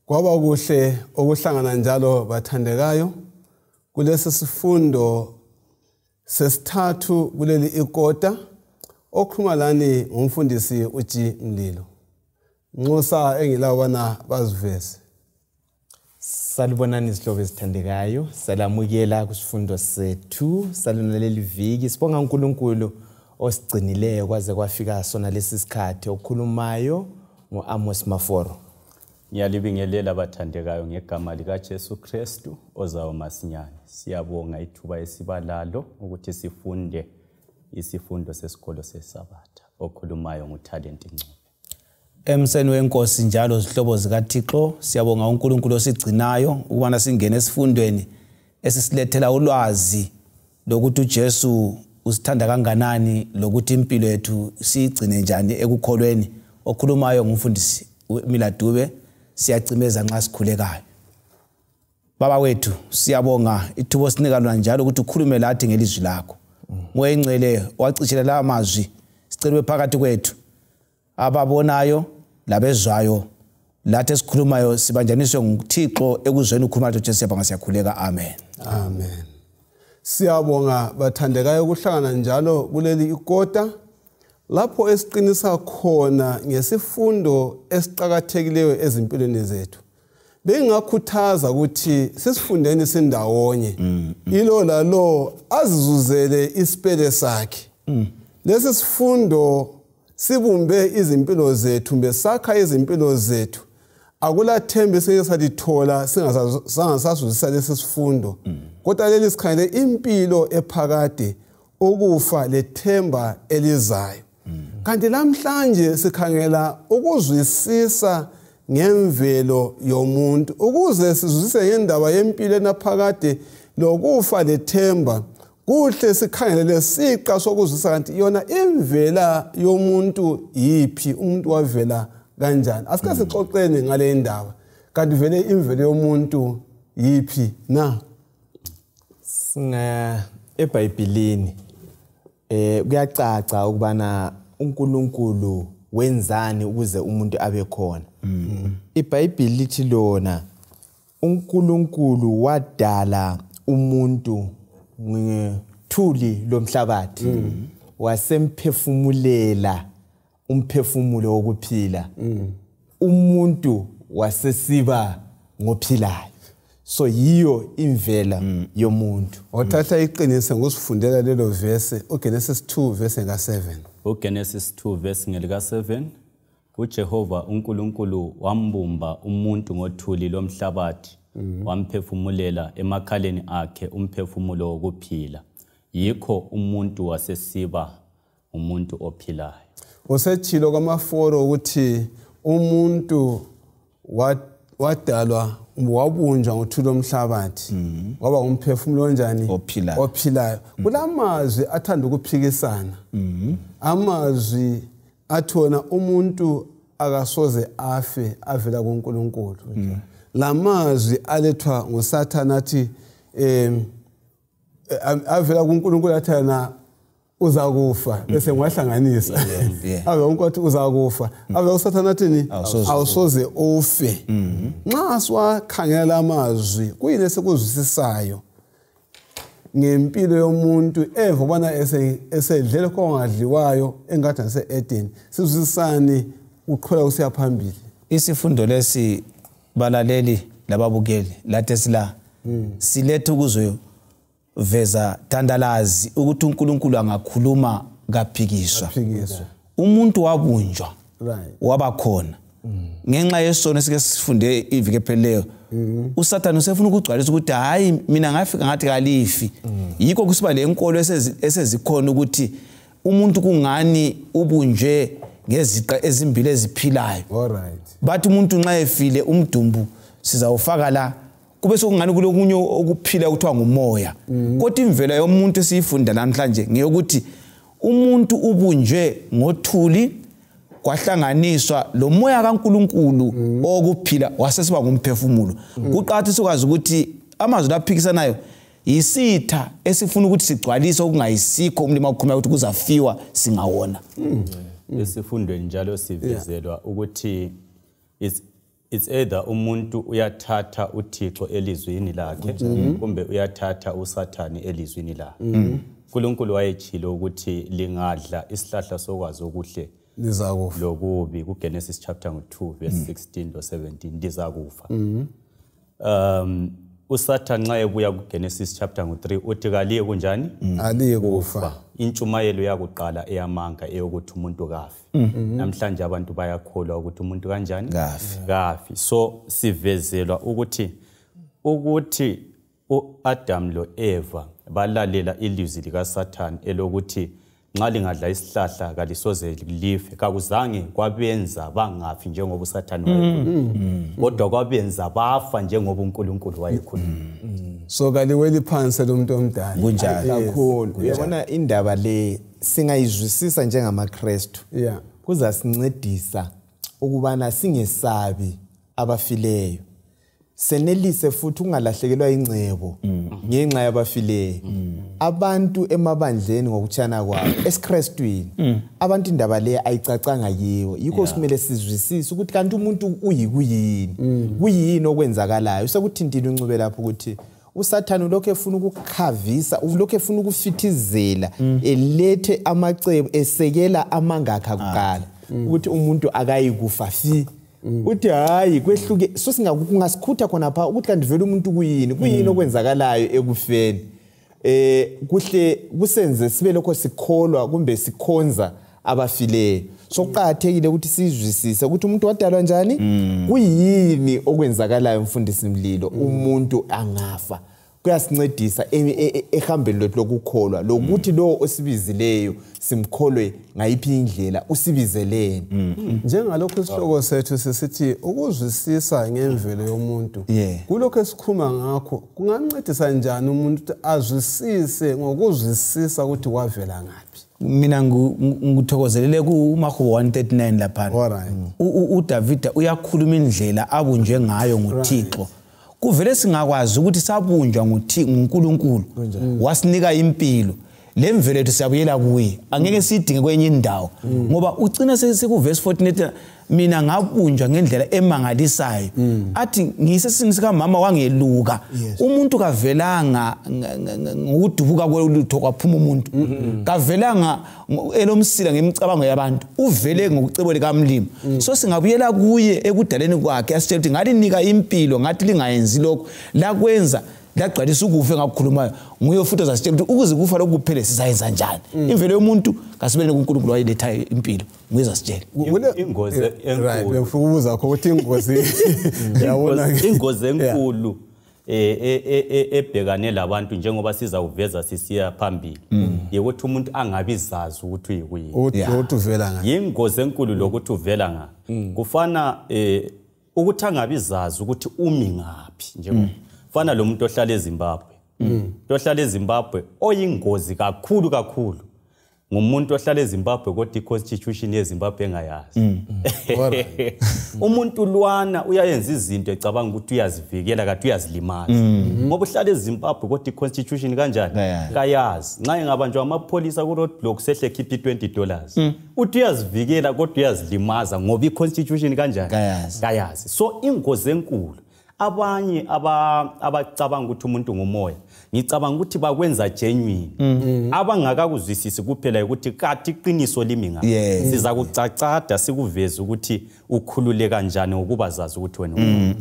Kwaba kuhle ukuhlangana njalo bathandekayo kulesi sifundo sesithathu kuleli ikota. Okhuluma lani ngumfundisi uG Mlilo. Nxusa engilabana baziveze. Salibonani izihlobo ezithandekayo, salamukela kusifundo sethu salona leli viki. Sibonga uNkulunkulu osigcinileyo kwaze kwafika sona lesi sikhathi. Okhulumayo nguAmos Maforo. Ngiyalibingelela abathandekayo ngegama likaJesu Kristu ozayo masinyane. Siyabonga ithuba esibalalo ukuthi sifunde isifundo sesikolo seSabatha. Okhulumayo nguTalent Ncube. Emseni wenkosi njalo zihlobo zikaThixo, siyabonga uNkulunkulu osigcinayo ukubana singene esifundweni esisilethela ulwazi lokuthi uJesu usithanda kanganani, lokuthi impilo yethu siyigcine njani ekukholweni. Okhulumayo ngumfundisi Miladube. Siyacimeza nxa sikhulekayo. Baba wethu, siyabonga ithuba osinika lona njalo ukuthi ukhulume lathi ngelizwi lakho. Moya Ingcwele wacishela la mazwi, sicelwe phakathi kwethu ababonayo labezwayo, lathi esikhulumayo sibanjaniswe nguThixo ekuzweni ukhuluma lathi uJesu. Siyabonga, siyakhuleka, amen. Amen. Siyabonga bathandekayo ukuhlangana njalo kuleli ikota lapho esiqinisa khona ngesifundo esiqakathekileyo ezimpilweni zethu. Bengingakhuthaza ukuthi sisifundeni sindawonye, ilo lalo azizuzele isipele sakhe. Lesi sifundo sibumbe izimpilo zethu, besakha izimpilo zethu. Akula themba esike salithola singasazuzisa lesi sifundo, kodwa leli sikhangele impilo ephakade, ukufa lethemba elizayo. Kanti lamhlanje sikhangela ukuzwisisa ngemvelo yomuntu, ukuze sizwisise ngendaba yempilo enaphakade lokufa lethemba. Kuhle sikhangele lesiqa sokuzwisisa kanti yona imvela yomuntu yiphi, umuntu wavela kanjani. Asike sixoxeni ngale ndaba, kanti vele imvelo yomuntu yiphi na? Singa eBhayibhelini kuyacaca ukubana uNkulunkulu wenzani ukuze umuntu abe khona. iBhayibheli lithi lona uNkulunkulu wadala umuntu ngethuli lomhlabathi, wasemphefumulela umphefumulo wokuphila, umuntu wasesiba ngophilayo. So yiyo imvela yomuntu. Othatha iqiniso ngosifundela lelo verse, uGenesis 2 verse ka7. uGenesis 2 verse ngelika 7, uJehova uNkulunkulu wambumba umuntu ngothuli lomhlabathi, wamphefumulela emakhaleni akhe umphefumulo wokuphila. Yikho umuntu wasesiba umuntu ophilayo. Usethilo kwamaforo ukuthi umuntu wadalwa, wabunjwa ngothuli lomhlabathi, waba umphefumulo onjani? Ophilayo. Kulamazwi athanda ukuphikisana, amazwi athona umuntu akasoze afe avela kuNkulunkulu. Lamazwi alethwa nguSathana athi avela kuNkulunkulu athana uzakufa, bese ngiwahlanganisa. Ave uNkulunkulu uzakufa, ave uSathana athini? Awusoze ufe. Nxa siwakhangela lamazwi, kuyini esikuzwisisayo ngempilo yomuntu emva ubana esedlele kongadliwayo engadini yase-Eden? Sizwisisani uqhubeka kusiya phambili? Isifundo lesi, balaleli lababukeli, lathi sila silethe ukuzoveza tandalazi ukuthi uNkulunkulu angakhuluma kaphikiswa. Umuntu wabunjwa, waba khona ngenxa yesono esike sifunde iviki ephelileyo. uSathane usefuna ukugcwalisa ukuthi hayi, mina ngafika ngathi kalifi. Yikho kusiba lenkolo esezikhona ukuthi umuntu kungani ubunjwe ngeziqa ezimbili eziphilayo. Bathi umuntu nxa efile umdumbu sizawufaka la, kube sokungani kulokunye okuphila okuthiwa ngumoya. Kodwa imvelo yomuntu esiyifunda namhlanje ngeyokuthi umuntu ubunjwe ngothuli, kwahlanganiswa lo moya kaNkulunkulu okuphila, wasesiba ngumphefumulo. Kuqakathekile sikwazi ukuthi amazwi laphikisanayo yisitha esifuna ukuthi sigcwalise okungayisikho umlimi okhuluma ukuthi kuzafiwa singawona. Esifundweni njalo sivezelwa ukuthi It's either umuntu uyathatha uThixo elizwini lakhe kumbe uyathatha uSathane elizwini lakhe. uNkulunkulu wayetshilo ukuthi lingadla isihlahla sokwazi okuhle lizakufa lokubi kuGenesis chapter 2 verse 16 lo 17 lizakufa. uSathane nxa ebuya kuGenesis chapter 3 uthi kaliye kunjani? Aliye kufa. Intshumayelo yakuqala eyamanga eyokuthi umuntu kafi. Namhlanje abantu bayakholwa ukuthi umuntu kanjani? Kafi. So sivezelwa ukuthi uAdam loEva balalela ilizwi likaSathane elokuthi nxa lingadla isihlahla kalisoze life, kakuzange kwabenza bangafi njengoba uSathane wayekhuluma, kodwa kwabenza bafa njengoba uNkulunkulu wayekhuluma. So kaliweli phansi lomuntu omdala. Kunjalo kakhulu. Uyabona indaba le singayizwisisa njengamaKristu, kuzasincedisa ukubana singesabi abafileyo, senelise futhi ungalahlekelwa ingcebo ngenxa yabafileyo. Abantu emabandleni ngokutshana kwabo esiKrestwini, abantu indaba le ayicacanga yiwo. Yikho simele sizwisise ukuthi kanti umuntu uyikuyini, kuyini okwenzakalayo. Sekuthintile uNcube lapho ukuthi uSathane lokho efuna ukukhavisa, lokho efuna ukufithizela, elethe amacebo esekela amangakha kuqala ukuthi umuntu akayikufa fi. Uthi hayi kwehluke. So singasikhutha khona pha ukuthi kanti vele umuntu kuyini, kuyini okwenzakalayo ekufeni. Kuhle kusenze sibe lokho sikholwa kumbe sikhonza abafileyo. So kuqakathekile ukuthi sizwisise ukuthi umuntu wadalwa njani, kuyini okwenzakalayo mfundisi Mlilo umuntu angafa. Kuyasincedisa ehambeni lwethu lokukholwa lokuthi lo osibizileyo simkholwe ngayiphi indlela, usibizeleni. Njengalokho isihloko sethu sisithi ukuzwisisa ngemvelo yomuntu, kulokho esikhuluma ngakho kungancedisa njani umuntu ukuthi azwisise ngokuzwisisa ukuthi wavela ngaphi. Mina ngithokozelele kuMahubo 139 lapha. uDavida uyakhuluma indlela abunjwe ngayo nguThixo. Kuvele singakwazi ukuthi sabunjwa nguNkulunkulu, wasinika impilo. Lemvelo yethu siyabuyela kuye, angeke sidinge kwenye indawo, ngoba ugcina sekuvesi 14 mina ngabunjwa ngendlela emangalisayo. Athi ngisesini sika mama wangeluka. Umuntu kavelanga ngokudubuka kwelutho kwaphuma umuntu, kavelanga elomsila ngemicabango yabantu, uvele ngokucebo likaMlimi. So singabuyela kuye ekudaleni kwakhe, asitshela ukuthi ngalinika impilo, ngathi lingayenzi lokho lakwenza lagcwalisa ukufa engakukhulumayo. Nguye futhi ozasitshela ukuthi ukuze kufa lokhu kuphele sizayenza njani. Imvelo yomuntu kasibele kuNkulunkulu wayiletha impilo, nguye ozasitshela. Ingozi enkulu. Ngifuna ukubuza ukuthi ingozi yabona ingozi enkulu ebhekane labantu njengoba sizawuveza sisiya phambili, yikuthi umuntu angabizazi ukuthi uyikuyini, ukuthi uvela ngaphi. Yingozi enkulu lokuthi uvela ngaphi. Kufana ukuthi angabizazi ukuthi umi ngaphi, njengoba fana lo muntu ohlala eZimbabwe. Ohlala eZimbabwe oyingozi kakhulu kakhulu ngumuntu ohlala eZimbabwe kodwa iconstitution yeZimbabwe engayazi. Umuntu lwana uyayenza izinto ecabanga ukuthi uyazivikela kanti uyazilimaza. Ngoba uhlala eZimbabwe kodwa iconstitution kanjani? Kayazi. Nxa engabanjwa amapholisa ku roadblock sehle khipha $20. Uthi uyazivikela kodwa uyazilimaza ngoba iconstitution kanjani? Kayazi. So ingozi enkulu abanye abacabanga ukuthi umuntu ngumoya, ngicabanga ukuthi bakwenza genuine. Abangakakuzwisisi kuphela ukuthi kathi iqiniso limi ngapha. Siza kucacada sikuveze ukuthi ukhulule kanjani ngokuba zazi ukuthi wena.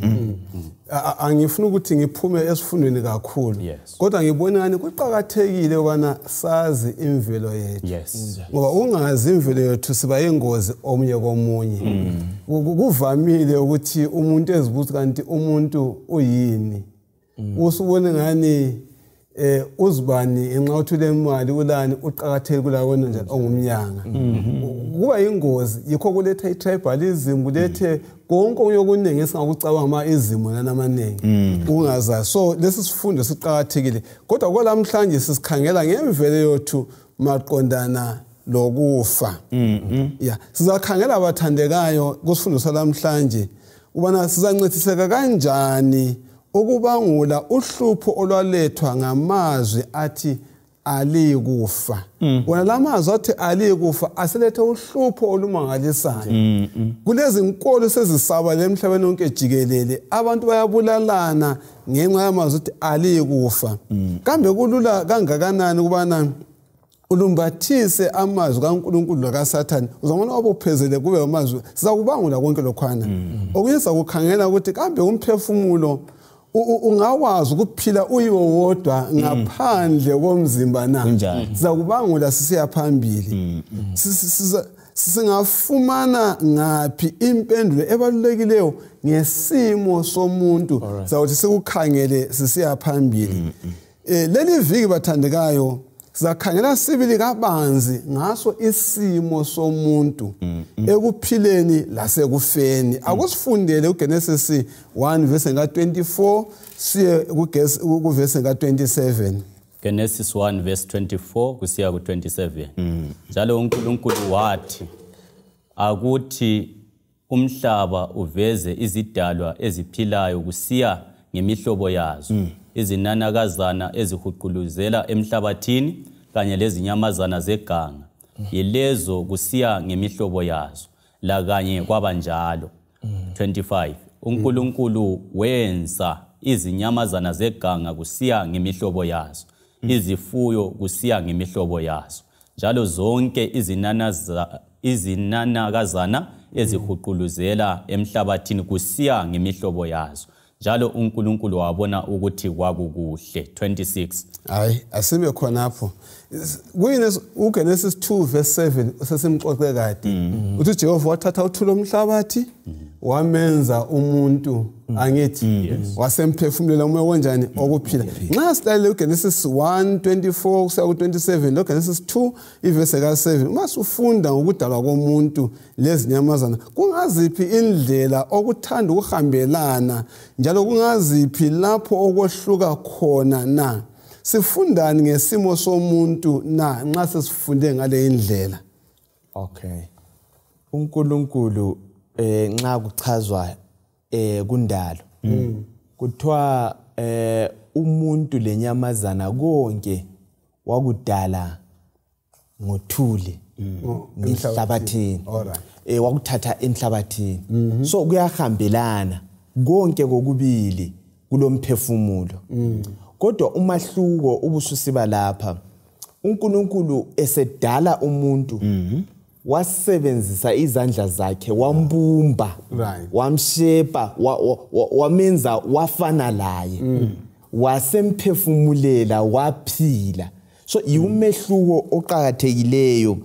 Angifuni ukuthi ngiphume esifundweni kakhulu, kodwa ngibona ngani kuqhakathekile ukubana sazi imvelo yethu. Ngoba ungazi imvelo yethu siba ingozi omunye komunye. Kuvamile ukuthi umuntu ezibuza kanti umuntu uyini, usubone ngani uzibani enxa uthule imali ulani uqhakathekile kulawona njani ongumnyanga. Kuba ingozi, yikho kuletha itribalism, kulethe konke okuningi esingakucabanga ama izimo namaningi ungazazi. So lesi sifundo siqhakathekile, kodwa kwalamhlanje sisikhangela ngemvelo yethu maqondana lokufa. Sizakhangela abathandekayo kusifundo salamhlanje ubana sizancediseka kanjani ukubangula uhlupho olwalethwa ngamazwi athi alikufa. Wona lamazwi athi alikufa aselethe uhlupho olumangalisayo. Kulezi nkolo sezisabale emhlabeni wonke jikelele, abantu bayabulalana ngenxa yamazwi athi alikufa. Kambe kulula kangakanani ukubana ulumbathise amazwi kaNkulunkulu lakaSathane, uzabona wabophezele kube amazwi sizakubangula konke lokhwana. Okunye sakukhangela ukuthi kambe umphefumulo ungawazi ukuphila uyiwo wodwa ngaphandle komzimba na? Sizakubangula sisiya phambili. Singafumana ngaphi impendulo ebalulekileyo ngesimo somuntu? Sizawuthi sikukhangele sisiya phambili. Leli viki bathandekayo sizakhangela sibili kabanzi ngaso isimo somuntu ekuphileni lasekufeni. Akusifundele uGenesis 1 verse 24 siye kuvese 27. Genesis 1 verse 24 kusiya ku27. Njalo uNkulunkulu wathi akuthi umhlaba uveze izidalwa eziphilayo kusiya ngemihlobo yazo, izinanakazana ezihuquluzela emhlabathini kanye lezinyamazana zeganga, yilezo kusiya ngemihlobo yazo, la kanye kwabanjalo. 25 uNkulunkulu wenza izinyamazana zeganga kusiya ngemihlobo yazo, izifuyo kusiya ngemihlobo yazo, njalo zonke izinanakazana ezihuquluzela emhlabathini kusiya ngemihlobo yazo. Njalo uNkulunkulu wabona ukuthi kwakukuhle. 26. Hayi, asibe khonapho. Kuyini uGenesis 2 verse 7 sesimxoxe kade. Uthi Jehova wathatha uthuli lomhlabathi wamenza umuntu, angithi wasemphefumulela umoya onjani okuphila. Nxa silalele uGenesis 1:24 kusiya ku27 lo Genesis 2 iverse ka7, uma sufunda ngokudalwa komuntu lezinyamazana, kungaziphi indlela okuthanda ukuhambelana njalo kungaziphi lapho okwehluka khona na? Sifundani ngesimo somuntu na nxa sesifunde ngale indlela? Okay. uNkulunkulu nxa kuchazwa kundalo kuthiwa umuntu lenyamazana konke wakudala ngothuli ngemhlabathini. Wakuthatha emhlabathini. So kuyahambelana konke kokubili kulomphefumulo. Kodwa umahluko ubususiba lapha, uNkulunkulu esedala umuntu wasebenzisa izandla zakhe, wambumba, wamshepa, wamenza wafana laye, wasemphefumulela waphila. So yiwumehluko oqhakathekileyo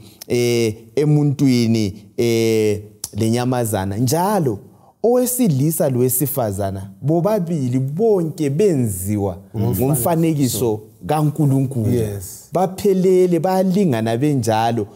emuntwini lenyamazana. Njalo owesilisa lowesifazana bobabili bonke benziwa ngomfanekiso kaNkulunkulu. Baphelele, bayalingana benjalo,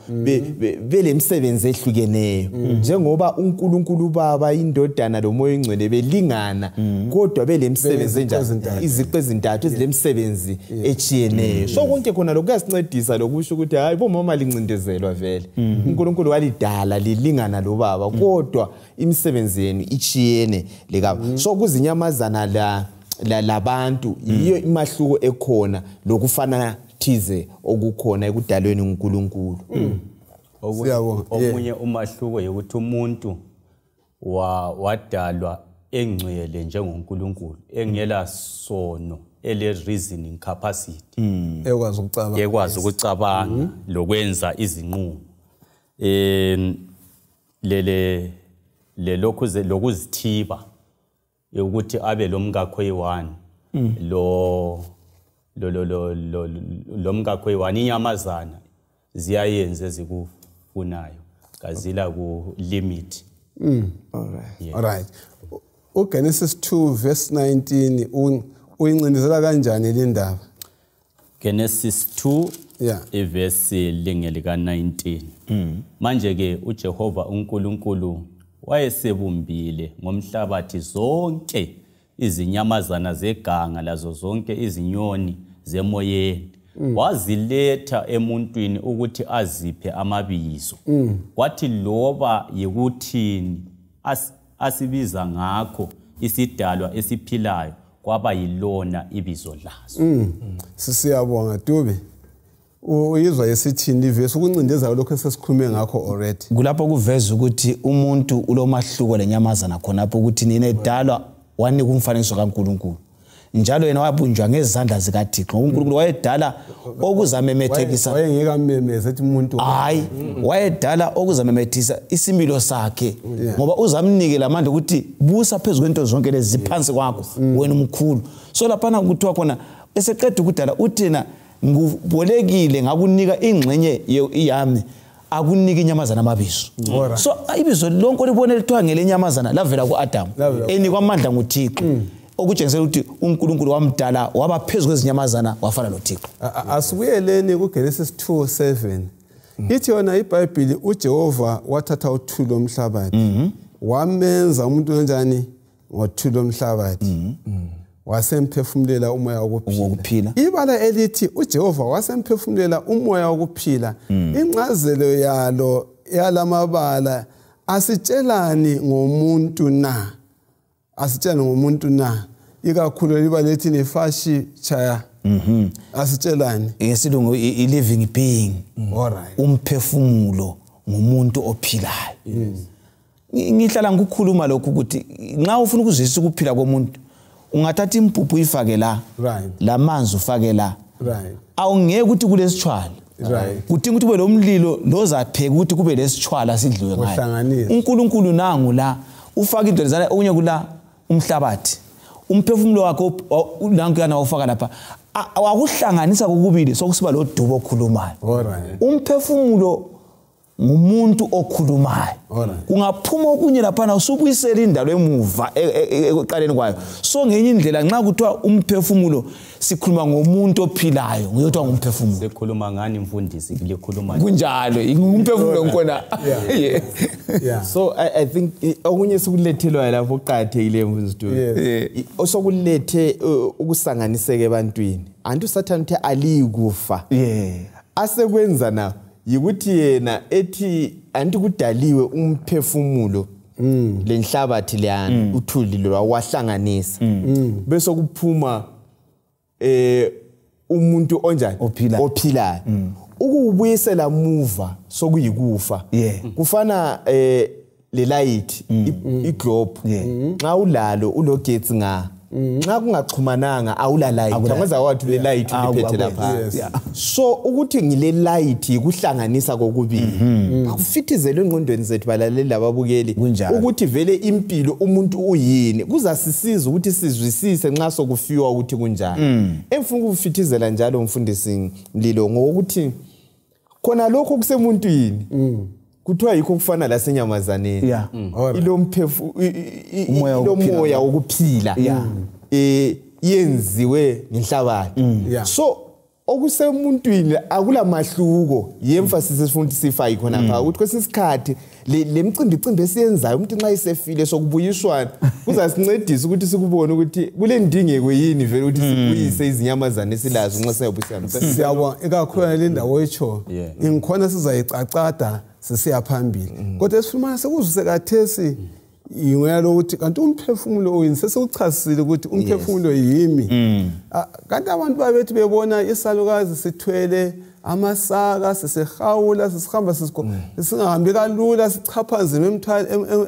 belemsebenzi ehlukeneyo. Njengoba uNkulunkulu Baba, indodana lomoya ongcwele belingana, kodwa belemsebenzi enjalo, iziqu ezintathu ezilemsebenzi etshiyeneyo. So konke khona lokhu kuyasincedisa lokusho ukuthi hayi bomama lincindezelwa vele. uNkulunkulu walidala lilingana lobaba, kodwa imisebenzi yenu itshiyene lekaba. So kuzinyamazana la labantu yiyo imahluko ekhona lokufana thize okukhona ekudalweni uNkulunkulu. Omunye umahluko ukuthi umuntu wadalwa engcwele njengoNkulunkulu, engela sono, ele reasoning capacity, ekwazi ukucabanga lokwenza izinqumo, lele lokhu lokuzithiba ukuthi abe lomkakho eyi-1 lo lomkakho eyi-1. Inyamazana ziyayenza ezikufunayo, kazila ku limit. All right. uGenesis 2 verse 19 uyincindezela kanjani le ndaba? Genesis 2 ivesi lingelika 19. Manje ke uJehova uNkulunkulu wayesebumbile ngomhlabathi zonke izinyamazana zeganga lazo zonke izinyoni zemoyeni, waziletha emuntwini ukuthi aziphe amabizo. Kwathi loba yikuthini asibiza ngakho isidalwa esiphilayo kwaba yilona ibizo laso. Sisiyabonga Dube. Uyizwa esithini ivesi ukuncindeza lokho esesikhulume ngakho already. Kulapho kuveza ukuthi umuntu ulomahluko lenyamazana khonapho, ukuthi nina edalwa wanika umfanekiso kaNkulunkulu, njalo yena wabunjwa ngezandla zikaThixo. UNkulunkulu wayedala okuzamemethekisa, wayengeke amemeze ethi umuntu, hayi, wayedala okuzamemethisa isimilo sakhe, ngoba uzamnike lamandla ukuthi busa phezulu kwento zonke lezi ziphansi kwakho, wena umkhulu. So laphana kuthiwa khona eseqeda ukudala uthina ngubolekile ngakunika ingxenye yami, akunika inyamazana amabizo. So ibizo lonke olibone lithiwa ngelenyamazana lavela ku-Adamu, enikwa amandla nguThixo, okutshengisela ukuthi uNkulunkulu wamdala waba phezu kwezinyamazana wafana noThixo. Asibuyeleni kuGenesis 2:7. Ithi yona iBhayibheli uJehova wathatha uthuli lomhlabathi wamenza umuntu kanjani ngothuli lomhlabathi, wasemphefumulela umoya wokuphila. Ibala elithi uJehova wasemphefumulela umoya wokuphila, incazelo yalo yalamabala asitshelani ngomuntu na? Asitshelani ngomuntu na? Ikakhulu liba lethi nefashi chaya. Asitshelani ngesilungu i-living being. Alright. Umphefumulo ngumuntu ophilayo. Ngihlala ngikukhuluma lokhu ukuthi nxa ufuna ukuzwisisa ukuphila komuntu, ungathatha impuphu uyifake la, lamanzi ufake la, awungeke ukuthi kulesitshwala, kudinga ukuthi kube lomlilo lozapheka ukuthi kube lesitshwala sidliwe ngayo. uNkulunkulu nangu la ufaka into lezana, okunye kula umhlabathi, umphefumulo wakho nankuyana wawufaka lapha, wakuhlanganisa kokubili sokusiba lo dubo okhulumayo. Umphefumulo ngumuntu okhulumayo. Kungaphuma okunye laphana usubuyisela indalo emuva ekuqaleni kwayo. So ngenye indlela nxa kuthiwa umphefumulo sikhuluma ngomuntu ophilayo, nguyothiwa ngumphefumulo. Sikhuluma ngani mfundisi likhuluma kunjalo, ngumphefumulo ngkhona. So I think okunye sikulethelwayo lapho kuqakathekile mfundisi, osokulethe ukusanganiseka ebantwini. Antu uSathane uthe aliyikufa. Asekwenza na yikuthi yena ethi anti kudaliwe umphefumulo lenhlabathi leyana, uthuli lo wahlanganisa, bese kuphuma umuntu onjani ophilayo. Ukubuyisela muva sokuyikufa kufana le light iglobe, nxa ulalo ulogetsi nga nxa kungaxhumananga awula light, angaza wathi le light uliphethe lapha. So ukuthi ngile light ikuhlanganisa kokubili, akufithizelwe engqondweni zethu balaleli lababukeli ukuthi vele impilo umuntu uyini, kuzasisiza ukuthi sizwisise nxa sokufiwa ukuthi kunjani. Emfuna ukufithizela njalo mfundisi Mlilo ngokuthi khona lokho kusemuntwini kuthiwa yikho kufana lasenyamazaneni, ilomoya wokuphila yenziwe ngenhlabathi. So okusemuntwini akula mahluko, yemphasis esifuna ukuthi sifake khona pha ukuthi kwesinye isikhathi le mcimbi cimbi esiyenzayo umuntu nxa esefile sokubuyiswana kuzasincedisa ukuthi sikubone ukuthi kule ndingeko yini vele ukuthi sibuyise izinyamazana esilazo nxa siyabuyisana. Siyabonga ikakhulu le ndawo etsho ngikhona sizayicacada sisiya phambili, kodwa esifumana sekuzuse kathesi ingwela lokuthi kanti umphefumulo uyini, sesikuchasisile ukuthi umphefumulo yimi. Kanti abantu babethi bebona isalukazi sithwele amasaka sisehawula sisihamba singahambi kalula sichaphaze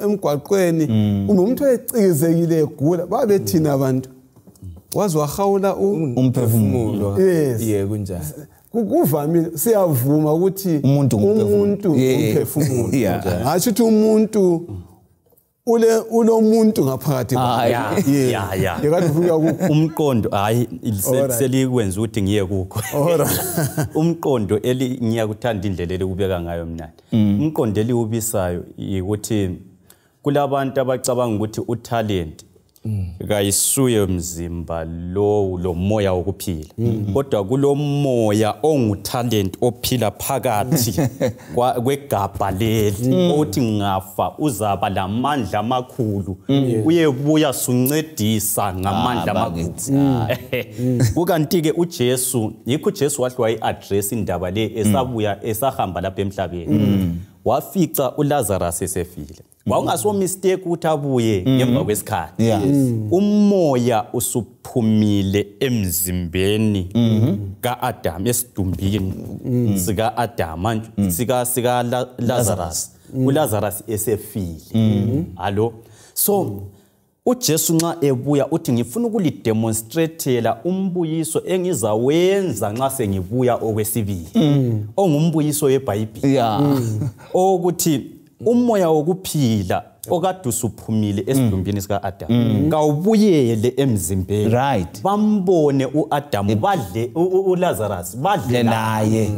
emgwaqweni, umuntu ecikizekile egula, babethina abantu waze wahawula umphefumulo. Yebo kunjalo, kuvamile siyavuma ukuthi umuntu umphefumulo, hayi ukuthi umuntu ulomuntu ngaphakathi kwakhe. Umqondo hayi selikwenza ukuthi ngiye kukho. Umqondo eli ngiyakuthanda indlela elikubeka ngayo mina. Umqondo eliwubisayo ukuthi kulabantu abacabanga ukuthi utalent kayisuye mzimba lo moya wokuphila, kodwa kulomoya ongutalent ophila phakathi kwegabha leli, othi ngafa uzaba lamandla amakhulu, uyebuya suncedisa ngamandla amakhulu. Kukanti ke uJesu, yikho uJesu wahle wayi-address indaba le esabuya esahamba lapha emhlabeni, wafica uLazarus esefile. Wawungaso mistake ukuthi abuye ngemva kwesikhathi. Umoya usuphumile emzimbeni kaAdam, esidumbini sika Adam, sika Lazarus. uLazarus esefile. Allo. So uJesu nxa ebuya uthi ngifuna ukulidemonstratela umbuyiso engizawenza nxa sengibuya okwesibili. Ongumbuyiso weBhayibheli. Ukuthi umoya wokuphila okade usuphumile esidumbini sika Adam kawubuyele emzimbeni. Bambone uAdam, badle uLazarus, badle naye,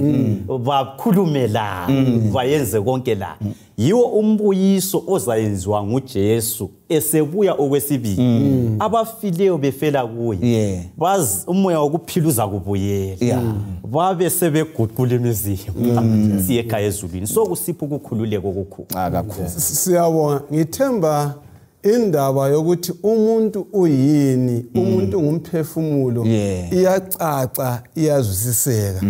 bakhulume la, bayenze konke la. Yiwo umbuyiso ozayenziwa nguJesu esebuya okwesibili. Abafileyo befela kuye, bazi umoya wokuphila uza kubuyela, babe sebeguqula imizimba siye ekhaya ezulwini. So kusipha ukukhululeka okukhulu kakhulu. Siyabonga. Ngithemba indaba yokuthi umuntu uyini, umuntu ngumphefumulo, iyacaca, iyazwisiseka.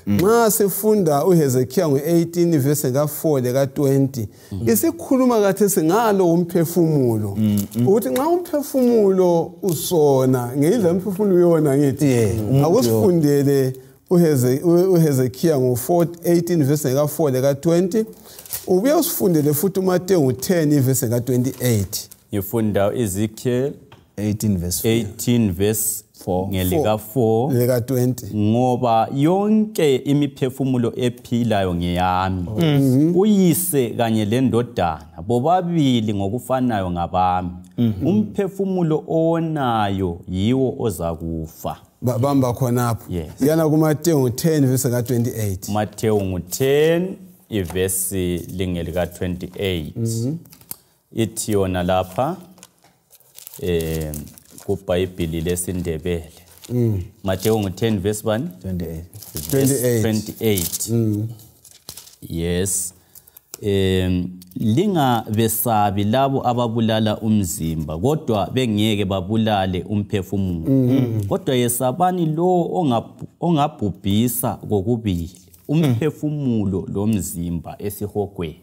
Nxa sifunda uHezekiya ngo-18 verse ka-4 leka-20, isikhuluma kathi singalo umphefumulo, ukuthi nxa umphefumulo usona ngeyindlela umphefumulo uyona, ngithi akusifundele uHezekiya ngo-18 verse ka-4 leka-20, ubuye usifundele futhi uMateyu 10 verse ka-28. Ngifunda Ezekiel 18 verse 4. 18 verse 4 ngelika 4 leka 20. Ngoba yonke imiphefumulo ephilayo ngeyami, uyise kanye lendodana bobabili ngokufanayo ngabami. Umphefumulo owonayo yiwo ozakufa. Bamba khonapho. Yana kuMateyu 10 verse ka 28. Mateyu 10 ivesi lingelika 28. Ithi yona lapha kuBhayibheli lesiNdebele. Mateyu 10 verse 1 28. 28. Yes. Lingabesabi labo ababulala umzimba, kodwa bengeke babulale umphefumulo. Kodwa yesabani lo ongabhubhisa kokubili, umphefumulo lomzimba esihogweni.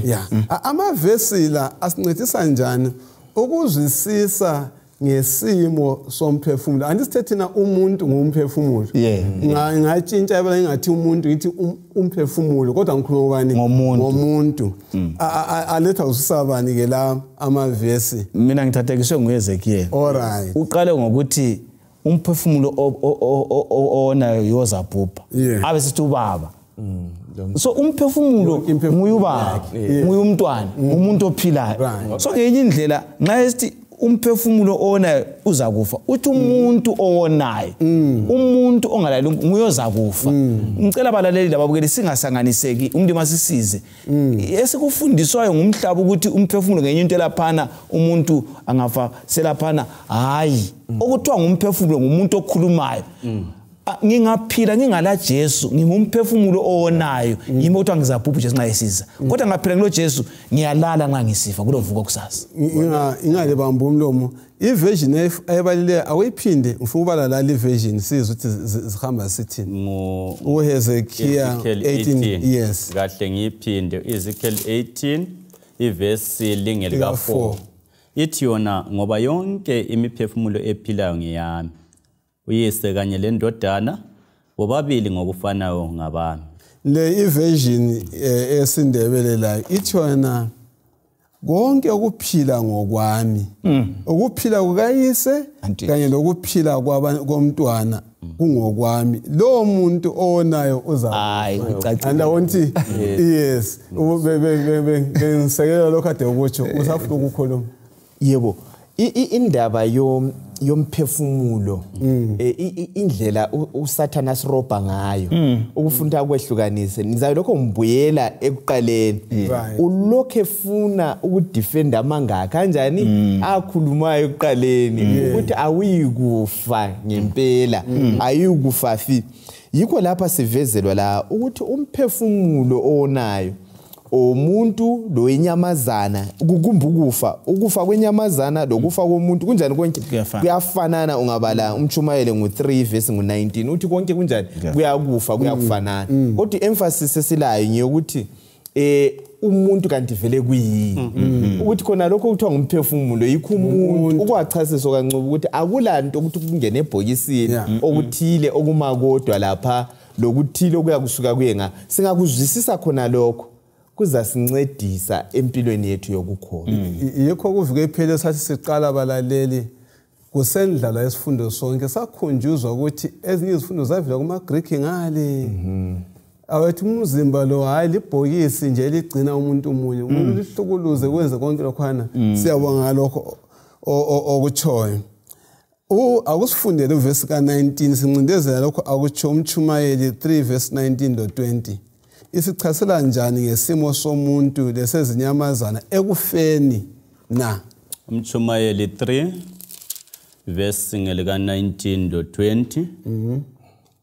Yeah. Amavesi la asincedisa njani ukuzwisisa ngesimo somphefumulo? Andisithe thina umuntu ngumphefumulo. Ngatshintsha yabona, ngathi umuntu ngithi umphefumulo, kodwa ngikhuluma ngobani? Ngomuntu. Aletha usabani ke la amavesi? Mina ngithathekiswe nguEzekiel. Alright. Uqale ngokuthi umphefumulo onayo yozabhubha. Abe sithi ubaba. So umphefumulo nguye ubaba, nguye umntwana, umuntu ophilayo. So ngenye indlela nxa esithi umphefumulo owonayo uzakufa, uthi umuntu owonayo, umuntu ongalaleli nguye ozakufa. Ngicela abalaleli lababukeli singasanganiseki, umuntu masisize. Esikufundiswayo ngumhlaba ukuthi umphefumulo ngenye into elaphana, umuntu angafa selaphana, hayi. Okuthiwa ngumphefumulo ngumuntu okhulumayo. Ngingaphila ngingala Jesu, ngingumphefumulo owonayo, yimi okuthiwa ngizabhubha uJesu nxa esiza. Kodwa ngaphila ngilo Jesu, ngiyalala nxa ngisifa kulovuka kusasa. Ingale bamba umlomo. Iversion ayibalile awuyiphinde, ufuna ubala la version sizwe ukuthi zihamba sithini. uHezekiya 18. Yes. Kahle ngiyiphinde Ezekiel 18 ivesi lingelika 4. Ithi yona ngoba yonke imiphefumulo ephilayo ngeyami, uyise kanye lendodana bobabili ngokufanayo ngabami. Le iversion esiNdebele layo ithi yona konke ukuphila ngokwami, ukuphila kukayise kanye lokuphila komntwana kungokwami. Lo muntu owonayo uzakufa. Andawonti yes, bengisekela lokho ade ukutsho, usafuna ukukhuluma. Yebo, indaba yomphefumulo, indlela uSathana asirobha ngayo ukufunda ukwehlukanisa. Nizayo lokho ngibuyela ekuqaleni, ulokho efuna ukudefenda amanga kanjani akhulumayo ekuqaleni ukuthi awuyikufa ngempela, ayikufa fi. Yikho lapha sivezelwa la ukuthi umphefumulo owonayo umuntu lo inyamazana, kukumba ukufa, ukufa kwenyamazana lokufa komuntu kunjani konke kuyafanana. Ungabala umtshumayele ngo3 verse ngo19 uthi konke kunjani kuyakufa, kuyakufanana. Kodwa emphasis esilayo ngiyokuthi umuntu kanti vele kuyini. Ukuthi khona lokho kuthiwa ngumphefumulo yikho umuntu ukwachasiswa kancane ukuthi akulanto ukuthi kungene ebhokisini okuthile okumakodwa lapha lokuthile okuyakusuka kuye nga singakuzwisisa khona lokho kuzasincedisa empilweni yethu yokukholwa. Yikho kuvuke iphele sathi siqala abalaleli kusendlala esifundo sonke sakhunjuzwa ukuthi ezinye izifundo zavela kuma-Greek ngale. Awethi umzimba lo hayi libhokisi nje eligcina umuntu umunye umuntu lihlukuluze kwenze konke lokhwana. Siyabonga ngalokho okutshoyo. Akusifundele uvesi ka-19 sincindezela lokho akutsho uMtshumayeli 3 verse 19 lo 20. Isichasela njani ngesimo somuntu lesezinyamazana ekufeni na? UMtshumayeli 3 verse ngelika 19 lo 20.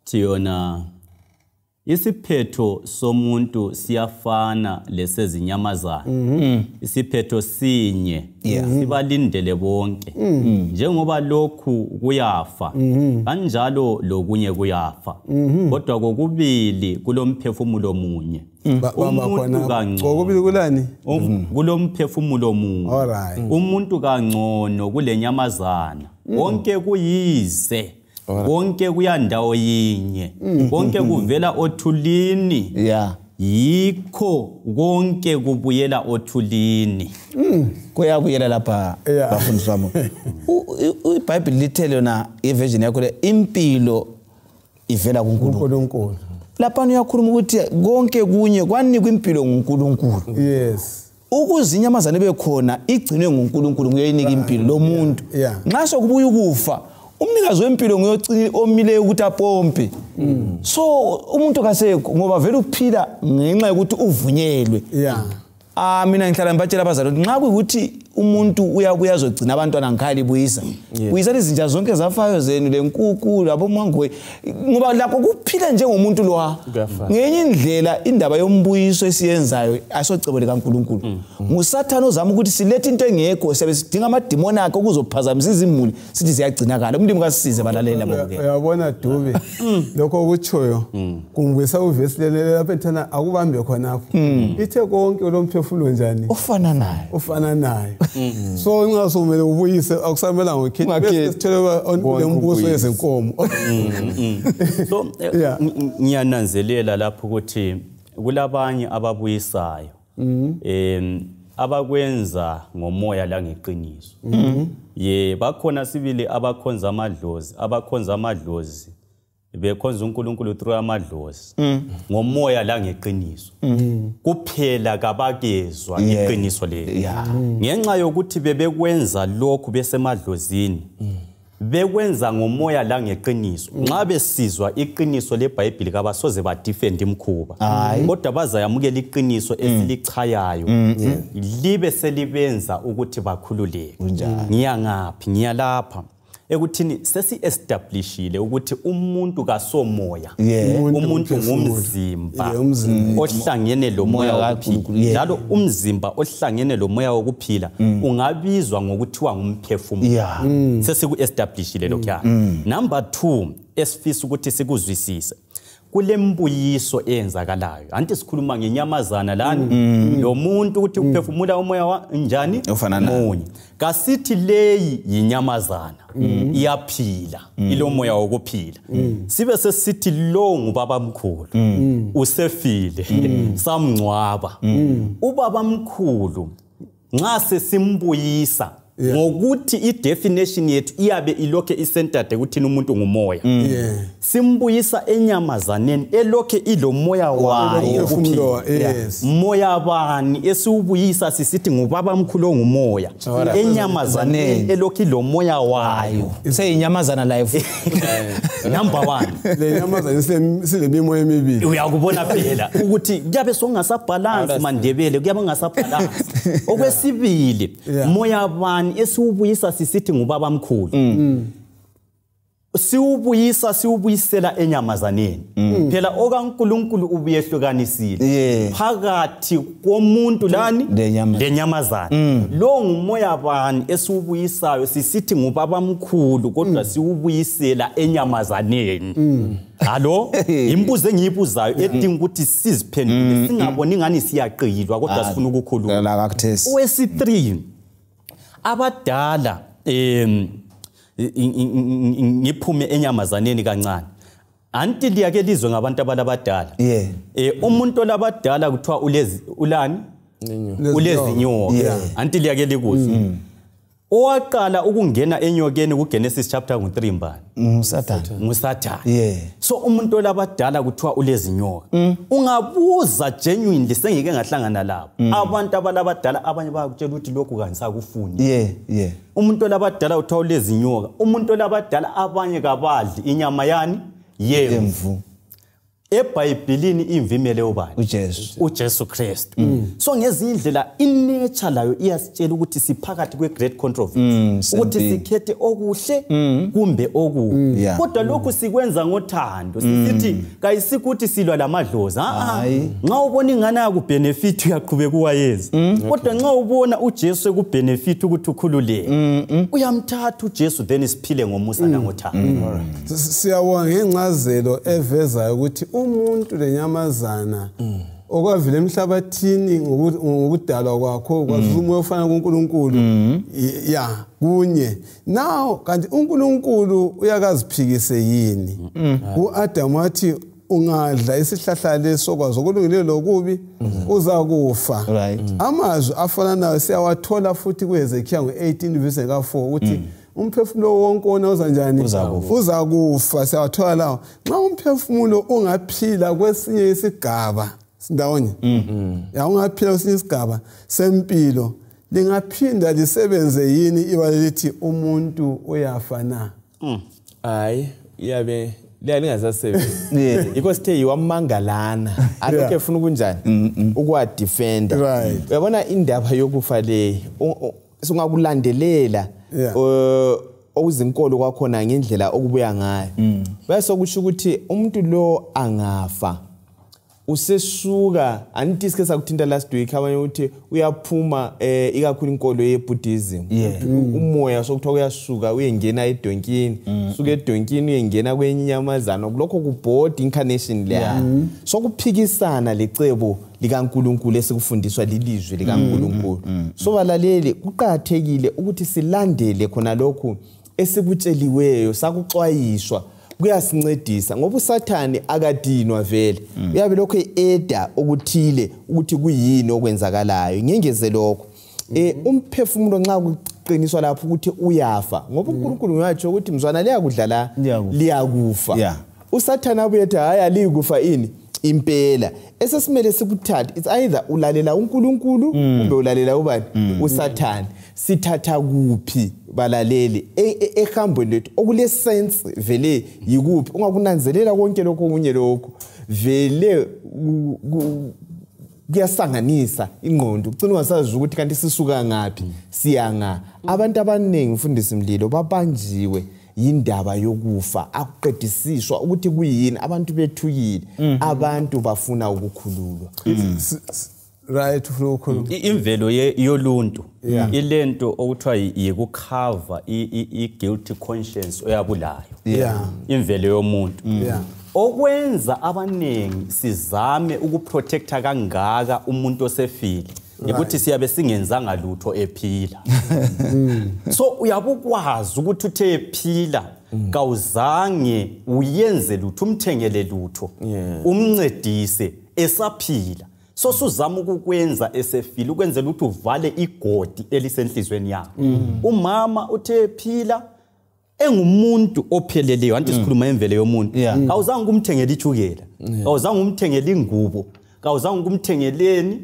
Thiyona isiphetho somuntu siyafana lesezinyamazana. Isiphetho sinye sibalindele bonke. Njengoba lokhu kuyafa kanjalo lokunye kuyafa. Kodwa kokubili kulomphefumulo munye. Umuntu kangcono. Kokubili kulani? Kulomphefumulo munye. Umuntu kangcono kulenyamazana. Konke kuyize. Konke kuyandawo yinye. Konke kuvela othulini. Yikho konke kubuyela othulini. Kuyabuyela lapha bafundisi bami. iBhayibheli lithe lona iversion yakho le impilo ivela kuNkulunkulu. Lapha uyakhuluma ukuthi konke kunye kwanikwa impilo nguNkulunkulu. Yes. Ukuze inyamazana bekhona igcinwe nguNkulunkulu nguyeyinika impilo lo muntu. Nxa sokubuya ukufa umnikazi wempilo nguyocina omileyo ukuthi apompe. So umuntu kasekho ngoba vele uphila ngenxa yokuthi uvunyelwe. Mina ngihlala ngibatshela abazali ukuthi nxa kuyikuthi umuntu uyabuya azogcina abantwana ngikhaya libuyisa. Buyisa izinja zonke zafayo zenu lenkukhu labomangoyi ngoba lapho kuphila njengomuntu lo. Ngenye indlela indaba yombuyiso esiyenzayo asocebo likaNkulunkulu. NguSathane ozama ukuthi silethe into engekho siyabe sidinga amadimoni akhe ukuzophazamisa izimuli sithi ziyagcinakala. Umlimi kasisize balalela bonke. Uyabona Dube lokho okutshoyo kungibuyisa uvesi lele lapha ethana akubambe khonapho. Ithe konke lo mphefumulo njani? Ufana naye. Ufana naye. So ungasumele ubuyise akusamela ngokhethe bese sithole lembuso yezinkomo. So ngiyananzelela lapho ukuthi kulabanye ababuyisayo abakwenza ngomoya la ngeqiniso. Ye bakhona sibili abakhonza amadlozi, bekhonza uNkulunkulu through amadlozi ngomoya la ngeqiniso. Kuphela kabakezwa iqiniso leli. Ngenxa yokuthi bebekwenza lokhu besemadlozini bekwenza ngomoya la ngeqiniso. Nxa besizwa iqiniso leBhayibheli kabasoze badefend imkhuba, kodwa bazayamukela iqiniso esilichayayo libe selibenza ukuthi bakhululeke. Ngiya ngaphi? Ngiya lapha ekuthini sesi-establishile ukuthi umuntu kasomoya, umuntu ngumzimba ohlangene lomoya wokuphila. Njalo umzimba ohlangene lomoya wokuphila ungabizwa ngokuthiwa ngumphefumulo. Sesiku-establishile lokhuya. Number 2 esifisa ukuthi sikuzwisise, kulembuyiso eyenzakalayo. Anti sikhuluma ngenyamazana lani lo muntu ukuthi uphefumula umoya njani munye. Kasithi leyi yinyamazana iyaphila ilomoya wokuphila. Sibe sesithi lo ngubabamkhulu usefile samngcwaba. Ubabamkhulu nxa sesimbuyisa ngokuthi i-definition yethu iyabe ilokhe icentered ekuthini umuntu ngumoya. Simbuyisa enyamazaneni elokhe ilomoya wayo ukuphila. Moya bani esiwubuyisa sisithi ngubabamkhulu ongumoya enyamazaneni elokhe ilomoya wayo. Seyinyamazana life. Number 1. Le nyamazana silemimoya emibili. Uyakubona phela ukuthi kuyabe songasabhalance maNdebele, kuyabe ngasabhalance. Okwesibili, moya bani esiwubuyisa sisithi ngubabamkhulu. Siwubuyisa siwubuyisela enyamazaneni. Phela okaNkulunkulu ubuyehlukanisile phakathi komuntu lani lenyamazana. Lo ngumoya bani esiwubuyisayo sisithi ngubabamkhulu kodwa siwubuyisela enyamazaneni. Hallo, imbuzo engiyibuzayo edinga ukuthi siziphendule singaboni ngani siyaqilwa kodwa sifuna ukukhuluma. Owesi3 abadala ngiphume enyamazaneni kancane. Anti liyake lizwe ngabantu abalabadala. Umuntu olabadala kuthiwa ulezi ulani? Ulezinyoka. Anti liyake likuzwe. Owaqala ukungena enyokeni kuGenesis chapter 3 mbani? NguSathane. So umuntu olabadala kuthiwa ulezinyoka. Ungabuza genuinely sengike ngahlangana labo. Abantu abalabadala abanye bayakutshela ukuthi lokhu kangisakufuni. Umuntu olabadala kuthiwa ulezinyoka. Umuntu olabadala abanye kabadli inyama yani yemvu. eBhayibhelini imvu imele ubani? uJesu Kristu. So ngezinye indlela inature layo iyasitshela ukuthi siphakathi kwe-great controversy, ukuthi sikhethe okuhle kumbe okubi. Kodwa lokhu sikwenza ngothando, sisithi kayisikuthi silwa lamadlozi. Nxa ubona ingane yakubenefit uyaqhubeka uwayenza. Kodwa nxa ubona uJesu ekubenefit ukuthi ukhululeke, uyamthatha uJesu then siphile ngomusa nangothando. Siyabonga ngencazelo evezayo ukuthi umuntu lenyamazana okwavela emhlabathini ngokudalwa kwakho kwazuza umoya ofana kuNkulunkulu ya kunye. Now kanti uNkulunkulu uyakaziphikise yini? uAdam wathi ungadla isihlahla leso kwazo okulungileyo lokubi uzakufa. Amazwi afana nayo siyawathola futhi kuHezekiya ngo-18 verse 4 ukuthi umphefumulo wonke wona uza njani? Uzakufa. Siyawathola lawo. Nxa umphefumulo ungaphila kwesinye isigaba ndawonye, ya ungaphila kwesinye isigaba sempilo, lingaphinda lisebenze yini ibala lithi umuntu uyafa na? Hayi, iyabe lingasasebenzi. Yikho sithe yiwamangalana alokho efuna ukunjani ukuwadefenda. Uyabona indaba yokufa le sungakulandelela okuzinkolo kwakhona ngendlela okubuya ngayo. Bese kusho ukuthi umuntu lo angafa usesuka, anti sike sakuthinta last week abanye ukuthi uyaphuma ikakhulu inkolo yeBuddhism. Umoya sokuthiwa uyasuka uyengena edonkini, suka edonkini uyengena kwenye inyamazana, lokho kubhodi incarnation leya. Sokuphikisana lecebo likaNkulunkulu esikufundiswa lilizwi likaNkulunkulu. So balaleli, kuqakathekile ukuthi silandele khona lokhu esikutsheliweyo sakuxwayiswa, kuyasincedisa ngoba uSathane akadinwa vele. Uyabe lokho eda okuthile ukuthi kuyini okwenzakalayo. Ngengeze lokho umphefumulo nxa kuqiniswa lapho ukuthi uyafa, ngoba uNkulunkulu uyatsho ukuthi mzwana liyakudla la liyakufa. uSathane abuye ethi hayi alikufa ini impela. Esesimele sikuthathe, it's either ulalela uNkulunkulu kumbe ulalela ubani? uSathane. Sithatha kuphi balaleli ehambweni lethu okule sense vele yikuphi? Ungakunanzelela konke lokho okunye lokho vele kuyasanganisa ingqondo, ucina ungasazi ukuthi kanti sisuka ngaphi siya nga. Abantu abaningi mfundisi Mlilo babanjiwe yindaba yokufa, akuqedisiswa ukuthi kuyini, abantu bethukile, abantu bafuna ukukhululwa. Right, imvelo yoluntu ilento okuthiwa yikukhava i-guilty conscience oyabulayo. Imvelo yomuntu okwenza abaningi sizame ukuprotecta kangaka umuntu osefile ukuthi siyabe singenzanga lutho ephila. So uyabukwazi ukuthi uthe ephila kawuzange uyenze lutho, umthengele lutho, umncedise esaphila. So suzama ukukwenza esefile ukwenzela ukuthi uvale igodi elisenhlizweni yakho. Umama uthe ephila engumuntu opheleleyo, anti sikhuluma imvelo yomuntu, awuzange umthengele ichukela, awuzange umthengele ingubo, kawuzange umthengeleni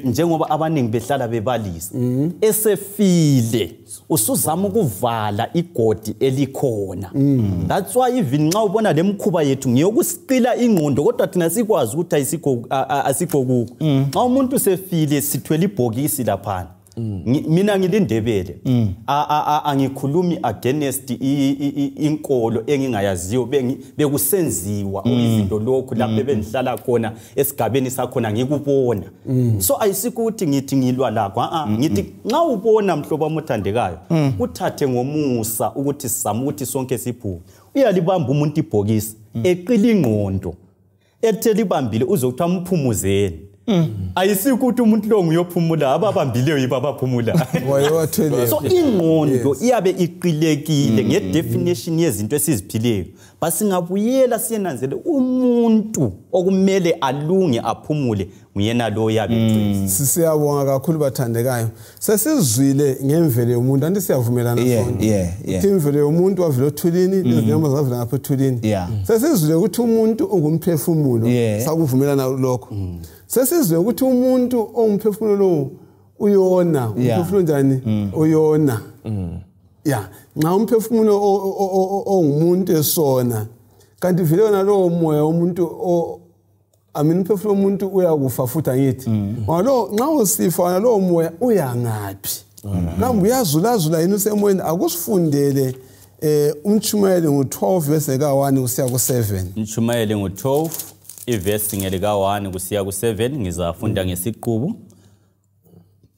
njengoba abaningi behlala bebalisa. Esefile usuzama ukuvala igodi elikhona. That's why even nxa ubona lemkhuba yethu ngiyokusicila ingqondo, kodwa thina sikwazi ukuthi asikho kukho. Nxa umuntu sefile sithwele ibhokisi laphana, Mina ngilindebele angikhulumi against inkolo engingayaziyo, bekusenziwa izinto lokhu lapho bengihlala khona esigabeni sakhona ngikubona. So ayisikuthi ngithi ngilwa lakho, ngithi nxa ubona mhlobo omuthandekayo uthathe ngomusa ukuthi sizama ukuthi sonke siphume. Uyalibamba umuntu ibhokisi eqila ingqondo ethe libambile uzokuthiwa mphumuzeni. Ayisikuthi umuntu lo nguyophumula, ababambileyo yibo abaphumula. So ingqondo iyabe iqilekile ngedefinition yezinto esiziphileyo. Basingabuyela siyenanzele umuntu okumele alunge aphumule nguyena lo yabe eqile. Siyabonga kakhulu bathandekayo. Sesizwile ngemvelo yomuntu, anti siyavumelana sonke. Ukuthi imvelo yomuntu wavela othulini, lezinyama zavela ngapha othulini. Sesizwile ukuthi umuntu ungumphefumulo, sakuvumelana lokho. Sesizwe ukuthi umuntu ongumphefumulo lo uyona, umphefumulo njani? Uyona. Ya, nxa umphefumulo ongumuntu esona, kanti vele wona lowo moya womuntu umphefumulo womuntu uyakufa futhi angithi. Ngoba lo nxa usifa wona lowo moya uyangaphi? Mhlawumbe uyazulazula yini usemoyeni? Akusifundele umtshumayeli ngo-12 verse ka-1 kusiya ku-7. Umtshumayeli ngo-12 ivesi ngelika 1 kusiya ku-7, ngizafunda ngesiqubu.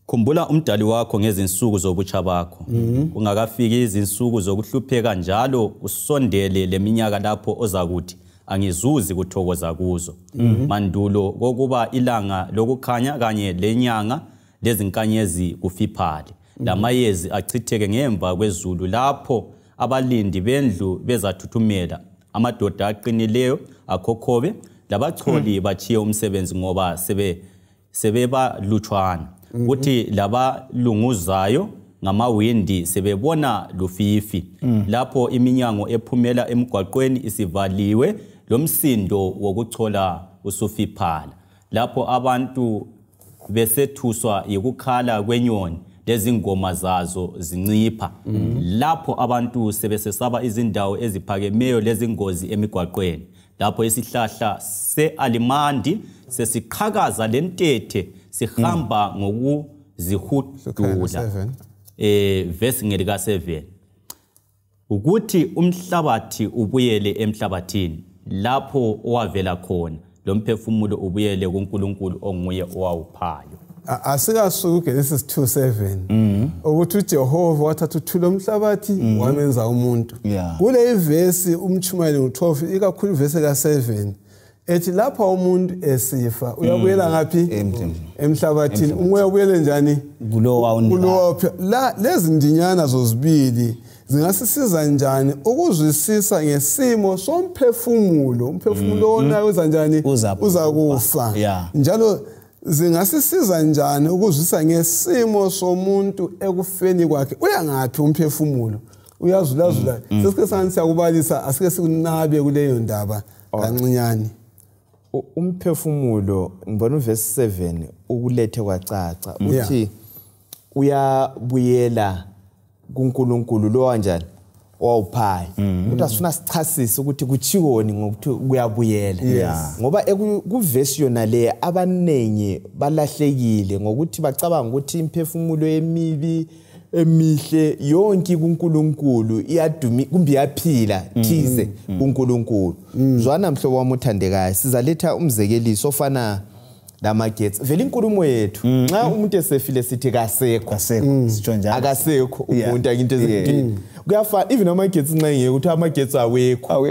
Khumbula umdali wakho ngezinsuku zobutsha bakho, kungakafiki izinsuku zokuhlupheka, njalo usondele leminyaka lapho ozakuthi angizuzi kuthokoza kuzo. Mandulo kokuba ilanga lokukhanya kanye lenyanga lezinkanyezi kufiphale, lamayezi achitheke ngemva kwezulu, lapho abalindi bendlu bezathuthumela, amadoda aqinileyo akhokhobe, labacholi bachiye umsebenzi ngoba sebebalutshwana. Kuthi labalunguzayo ngamawindi sebebona lufifi, lapho iminyango ephumela emgwaqweni isivaliwe, lomsindo wokuchola usufiphala, lapho abantu besethuswa yikukhala kwenyoni lezingoma zazo zincipha, lapho abantu sebesesaba izindawo eziphakemeyo lezingozi emigwaqweni, lapho isihlahla se-alimandi sesiqhakaza lentethe sihamba ngokuzihudula. Verse ngelika 7, ukuthi umhlabathi ubuyele emhlabathini lapho owavela khona, lo mphefumulo ubuyele kuNkulunkulu onguye owawuphayo. Asikasuki Genesis 2:7 ukuthi uJehova wathatha uthuli lomhlabathi wamenza umuntu. Kule ivesi umtshumayeli ngo-12 ikakhulu ivesi ka-7 ethi lapha umuntu esifa uyabuyela ngaphi? Emhlabathini. Umoya ubuyele njani? Kulowa. La lezi ndinyana zozibili zingasisiza njani ukuzwisisa ngesimo somphefumulo? Umphefumulo wona uza njani? Uzakufa. Njalo zingasisiza njani ukuzwisisa ngesimo somuntu ekufeni kwakhe? Uyangaphi umphefumulo? Uyazulazula. Sesike sani siyakubalisa, asike sikunabe kuleyo ndaba kancinyane. Umphefumulo ngibona uverse 7 ukulethe kwacaca uthi uyabuyela kuNkulunkulu lo kanjani owawuphayo. Kodwa sifuna sichasise ukuthi kuchiwoni ngokuthi kuyabuyela, ngoba kuverse yona le abanengi balahlekile ngokuthi bacabanga ukuthi imphefumulo emibi emihle yonke kuNkulunkulu iyadumi kumbe iyaphila thize kuNkulunkulu. Zwana mhlobo wami othandekayo, sizaletha umzekeliso ofana lamagetsi. Vele inkulumo yethu nxa umuntu esefile sithi kasekho, sitsho njalo, akasekho umuntu akinto ezinkulu. Kuyafana even amagetsi nxa ngeke ukuthi amagetsi awekho.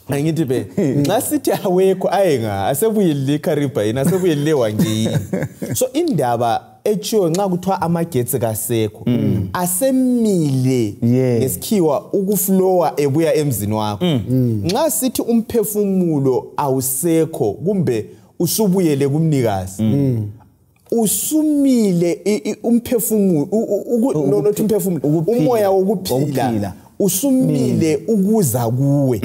Angithi be nxa sithi awekho ayenga asebuyele eKariba yini, asebuyele wangiyini. So indaba echiyo nxa kuthiwa amagetsi kasekho asemile ngesikhiwa ukuflowa ebuya emzini wakho. Nxa sithi umphefumulo awusekho kumbe usubuyele kumnikazi, usumile umphefumulo, not umphefumulo, umoya wokuphila Usumile ukuza kuwe.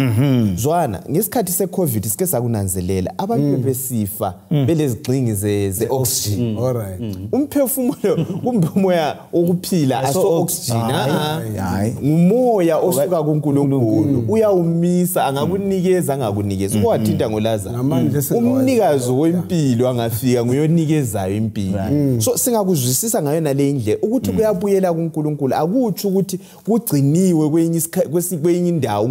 Zwana ngesikhathi seCovid sike sakunanzelela abantu bebesifa belezigxingi ze oxygen. All right. Umphefumulo kumbe umoya okuphila aso oxygen, ngumoya osuka kuNkulunkulu, uyawumisa, angakunikeza angakunikeza. Kwathinta ngoLazaro, umnikazi wempilo angafika nguyonikezayo impilo. So singakuzwisisa ngayo nale indlela ukuthi kuyabuyela kuNkulunkulu. Akutsho ukuthi kugciniwe kwenye indawo.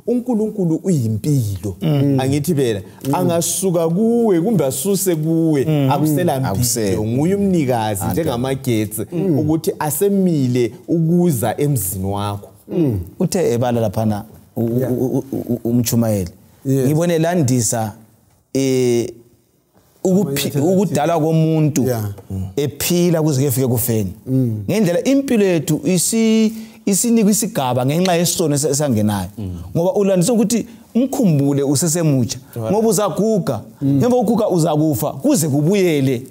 uNkulunkulu uyimpilo. Angithi phela angasuka kuwe kumbe asuse kuwe, akusela mpilo. Nguye umnikazi njengamagetsi ukuthi asemile ukuza emzini wakho. Uthe ebala laphana umchumayeli, ngibone landisa ukudalwa komuntu ephila kuze kuyefike kufeni. Ngendlela impilo yethu isinikwa isigaba ngenxa yesono esangenayo. Ngoba ulandisa ukuthi umkhumbule usesemutsha, ngoba uzaguga, ngemva kokuguga uzakufa, kuze kubuyele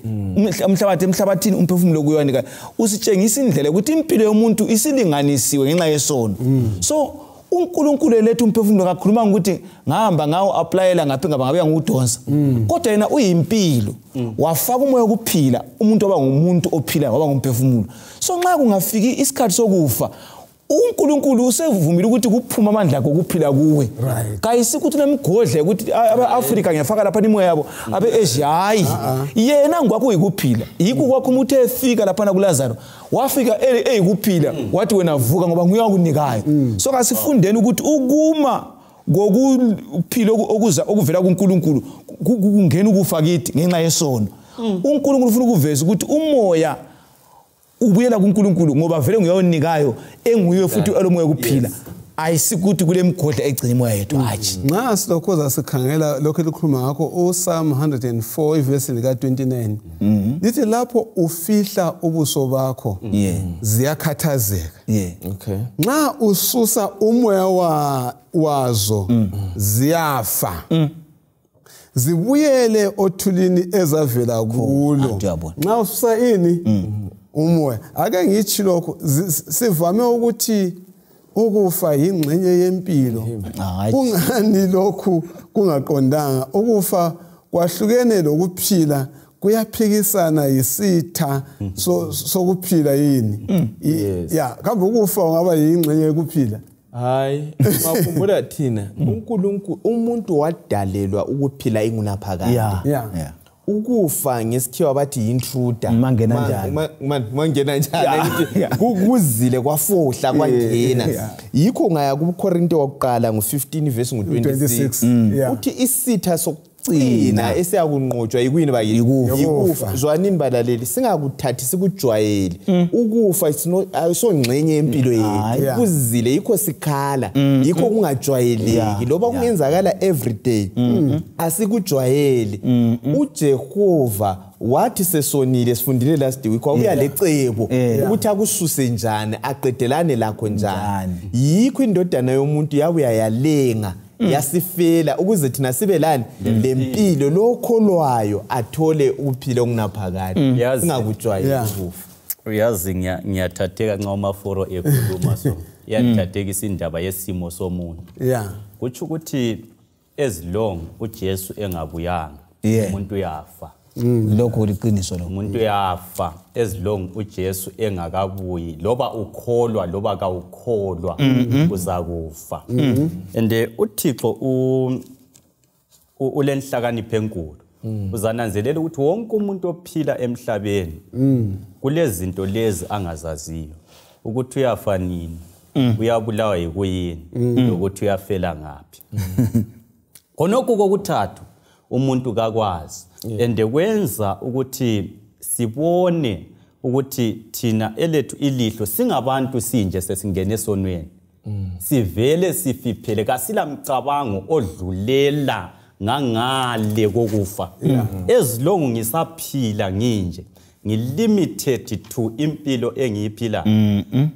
umhlabathi emhlabathini, umphefumulo kuyonika. Usitshengisa indlela ukuthi impilo yomuntu isilinganisiwe ngenxa yesono. So uNkulunkulu eletha umphefumulo kakhuluma ukuthi ngahamba ngawo applyela ngaphi ngaba ngabe ngudonsa, kodwa yena uyimpilo, wafaka umoya wokuphila, umuntu waba ngumuntu ophilayo, waba ngumphefumulo. So nxa kungafiki isikhathi sokufa, uNkulunkulu usevumile ukuthi kuphuma amandla akhe okuphila kuwe. Kayisikuthi nemigodle ukuthi abe-Afrika ngiyafaka lapha imoya yabo, abe-Asia, hayi. Yena ngwakho uyikuphila. Yikho kwakho umuntu efika laphana kuLazaro, wafika eyikuphila, wathi wena vuka ngoba nguye wakunikayo. So kasifundeni ukuthi ukuma kokuphila okuza okuvela kuNkulunkulu kungena ukufa kithi ngenxa yesono. uNkulunkulu ufuna ukuveza ukuthi umoya ubuyela kuNkulunkulu ngoba vele nguyonikayo, enguye futhi alomoya kuphila. Ayisikuthi kule mgodla egcina imoya yethu, hayi. Nxa silokhoza sikhangela lokho elikhuluma ngakho uPsalm 104 ivesi lika 29 lithi lapho ufihla ubuso bakho ziyakhathazeka. Nxa ususa umoya wazo ziyafa. Zibuyele othulini ezavela kulo. Nxa ususa ini umoya. Ake ngithi lokho sivame ukuthi ukufa yingxenye yempilo. Kungani lokhu kungaqondanga? Ukufa kwahlukene lokuphila, kuyaphikisana, yisitha sokuphila yini? Ya, kambe ukufa ungaba yingxenye yokuphila? Hayi, makhumbula thina uNkulunkulu umuntu wadalelwa ukuphila ingunaphakade. Ukufa ngesikhiwa bathi intruder. Mangena njani? Mangena njani? Kuzile kwafohla kwangena. Yikho ngaya kuKorinto wokuqala ngo15 verse ngo26 uthi isitha sokugcina esiyakunqotshwa yikuyini bakithi? Ikufa. Zwanini balaleli, singakuthathi sikujwayele. Ukufa ayisongxenye yempilo yethu. Kuzile, yikho sikhala, yikho kungajwayeleki. Loba kungenzakala every day, asikujwayeli. uJehova wathi sesonile, sifundile last week, wabuya lecebo ukuthi akususe njani, aqedelane lakho njani. Yikho indodana yomuntu yabuya yalenga, yasifela ukuze thina sibe lani lempilo, lokholwayo athole ukuphila okunaphakade, singakujwayeli ukufa. Uyazi ngiyathatheka nxa uMaforo ekhuluma, so iyathathekisa indaba yesimo somuntu. Kutsho ukuthi as long uJesu engabuyanga, umuntu uyafa. Lokho liqiniso lokho. Umuntu uyafa as long uJesu engakabuyi, loba ukholwa loba kawukholwa, uzakufa. And uThixo ulenhlakanipho enkulu. Uzananzelela ukuthi wonke umuntu ophila emhlabeni kulezinto lezi angazaziyo, ukuthi uyafa nini, uyabulawa yikuyini, lokuthi uyafela ngaphi. Khonokho kokuthathu umuntu kakwazi. And kwenza ukuthi sibone ukuthi thina elethu ilihlo singabantu sinje sesingene esonweni, sivele sifiphele, kasilamcabango odlulela ngangale kokufa. As long ngisaphila nginje, ngilimited to impilo engiyiphila.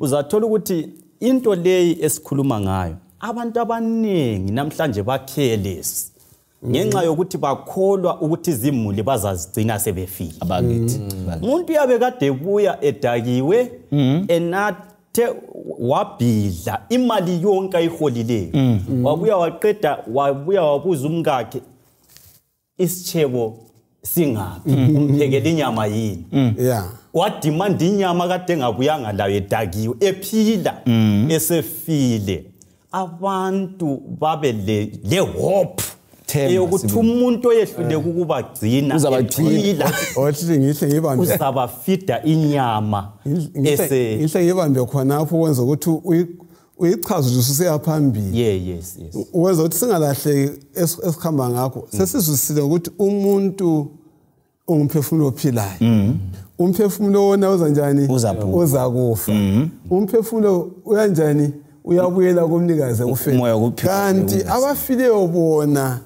Uzathola ukuthi into leyi esikhuluma ngayo abantu abaningi namhlanje ba-careless ngenxa yokuthi bakholwa ukuthi izimuli bazazigcina sebefile. Abakithi. Umuntu uyabe kade ebuya edakiwe, enathe Wabhidla imali yonke ayiholileyo. Wabuya waqeda, wabuya wabuza umkakhe isitshebo singaphi, umphekele inyama yini. Wadimanda inyama kade engabuyanga layo, edakiwe, ephila, esefile. Abantu babe le hope eyokuthi umuntu oyehluleka ukubagcina ephila othi ngihle ngibambe, uzabafida inyama. Ngihle ngibambe khonapho, wenza ukuthi uyichaze ukuthi usiyaphambili. Yes. Wenza ukuthi singalahleki esikhamba ngakho. Sesizwisile ukuthi umuntu ungumphefumulo ophilayo. Umphefumulo wona uza njani? Uzakufa. Umphefumulo uyanjani? Uyabuyela kumnikazi ekufeni. Kanti abafileyo bona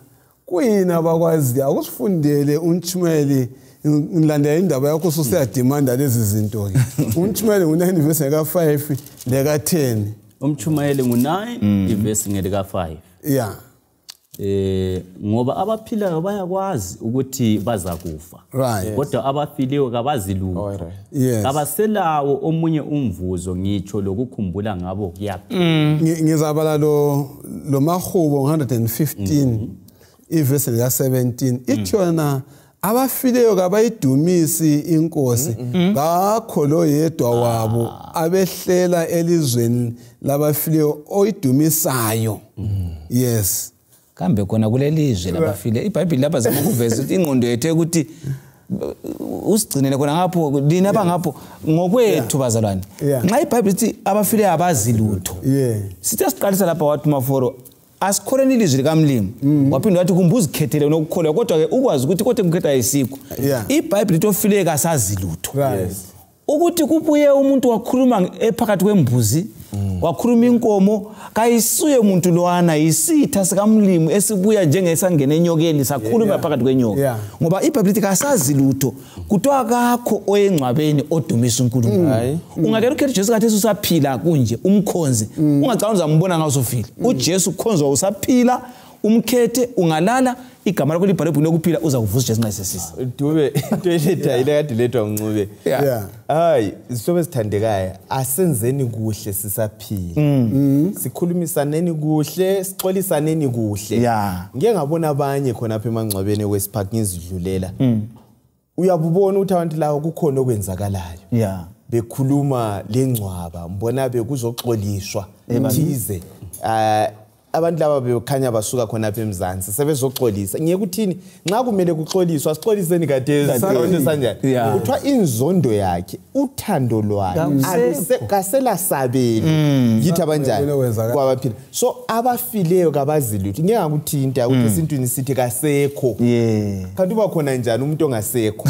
kuyini abakwaziyo? Akusifundele umtshumayeli, ngilandela indaba yakho usuyademanda lezi zinto ke. Umtshumayeli ngu-9 verse ka-5 leka-10. Umtshumayeli ngu-9 ivesi ngelika-5. Yeah. Ngoba abaphilayo bayakwazi ukuthi bazakufa. Kodwa abafileyo kabazi lutho. Kabaselawo omunye umvuzo, ngitsho lokukhumbula ngabo kuyaphela. Ngizabala lo Mahubo 115 ivesi lika-17. Ithi yona abafileyo kabayidumisi inkosi, ngakho lo yedwa wabo abehlela elizweni labafileyo oyidumisayo. Yes. Kambe khona kulelizwe labafile iBhayibheli lapha zama ukuveza ukuthi ingqondo yethu ukuthi usigcinele khona ngapho lina bangapho ngokwethu bazalwane. Nxa iBhayibheli ithi abafile abazi lutho, sithe siqalisa lapha wathi Maforo asikholeni ilizwi likaMlimi, waphinda wathi kumbe uzikhethele nokukholwa, kodwa ke ukwazi ukuthi kodwa ngikhetha ayisikho. iBhayibheli ithi ofile kasazi lutho. Ukuthi kubuye umuntu wakhuluma ephakathi kwembuzi, wakhuluma inkomo, kayisuye umuntu lwana, isitha sikaMlimi esibuya njengesangena enyokeni sakhuluma phakathi kwenyoka. Ngoba iBhayibheli ithi kasazi lutho, kuthiwa kakho oyengcwabeni odumisa uNkulunkulu. Ungakela ukhetha uJesu kathi usaphila kunje umkhonzi, ungacabanga uzambona ngawe usufile. uJesu ukhonzwa usaphila, umkhethe, ungalala igama lakho libhalwe ebhukwini lokuphila, uzakuvusa uJesu nxa esesisa. Dube into eletha ile kade lethwa uNcube. Hayi, izihlobo ezithandekayo, asenzeni kuhle sisaphila. Sikhulumisaneni kuhle, sixolisaneni kuhle. Ngike ngabona abanye khona apha emangcwabeni eWest Park ngizidlulela. Uyabubona ukuthi abantu lawo kukhona okwenzakalayo. Bekhuluma lengcwaba, mbona bekuzoxolishwa thize. Abantu laba bekhanya basuka khona apha eMzansi sebezoxolisa. Ngiye kuthini nxa kumele kuxoliswa sixoliseni kade sanjani. Kuthiwa inzondo yakhe, uthando lwakhe kaselasabeli yithi abanjani kwabaphila. So abafileyo kabazi lutho. Ngeke ngakuthinta ukuthi esintwini sithi kasekho. Kanti uba khona njani umuntu ongasekho?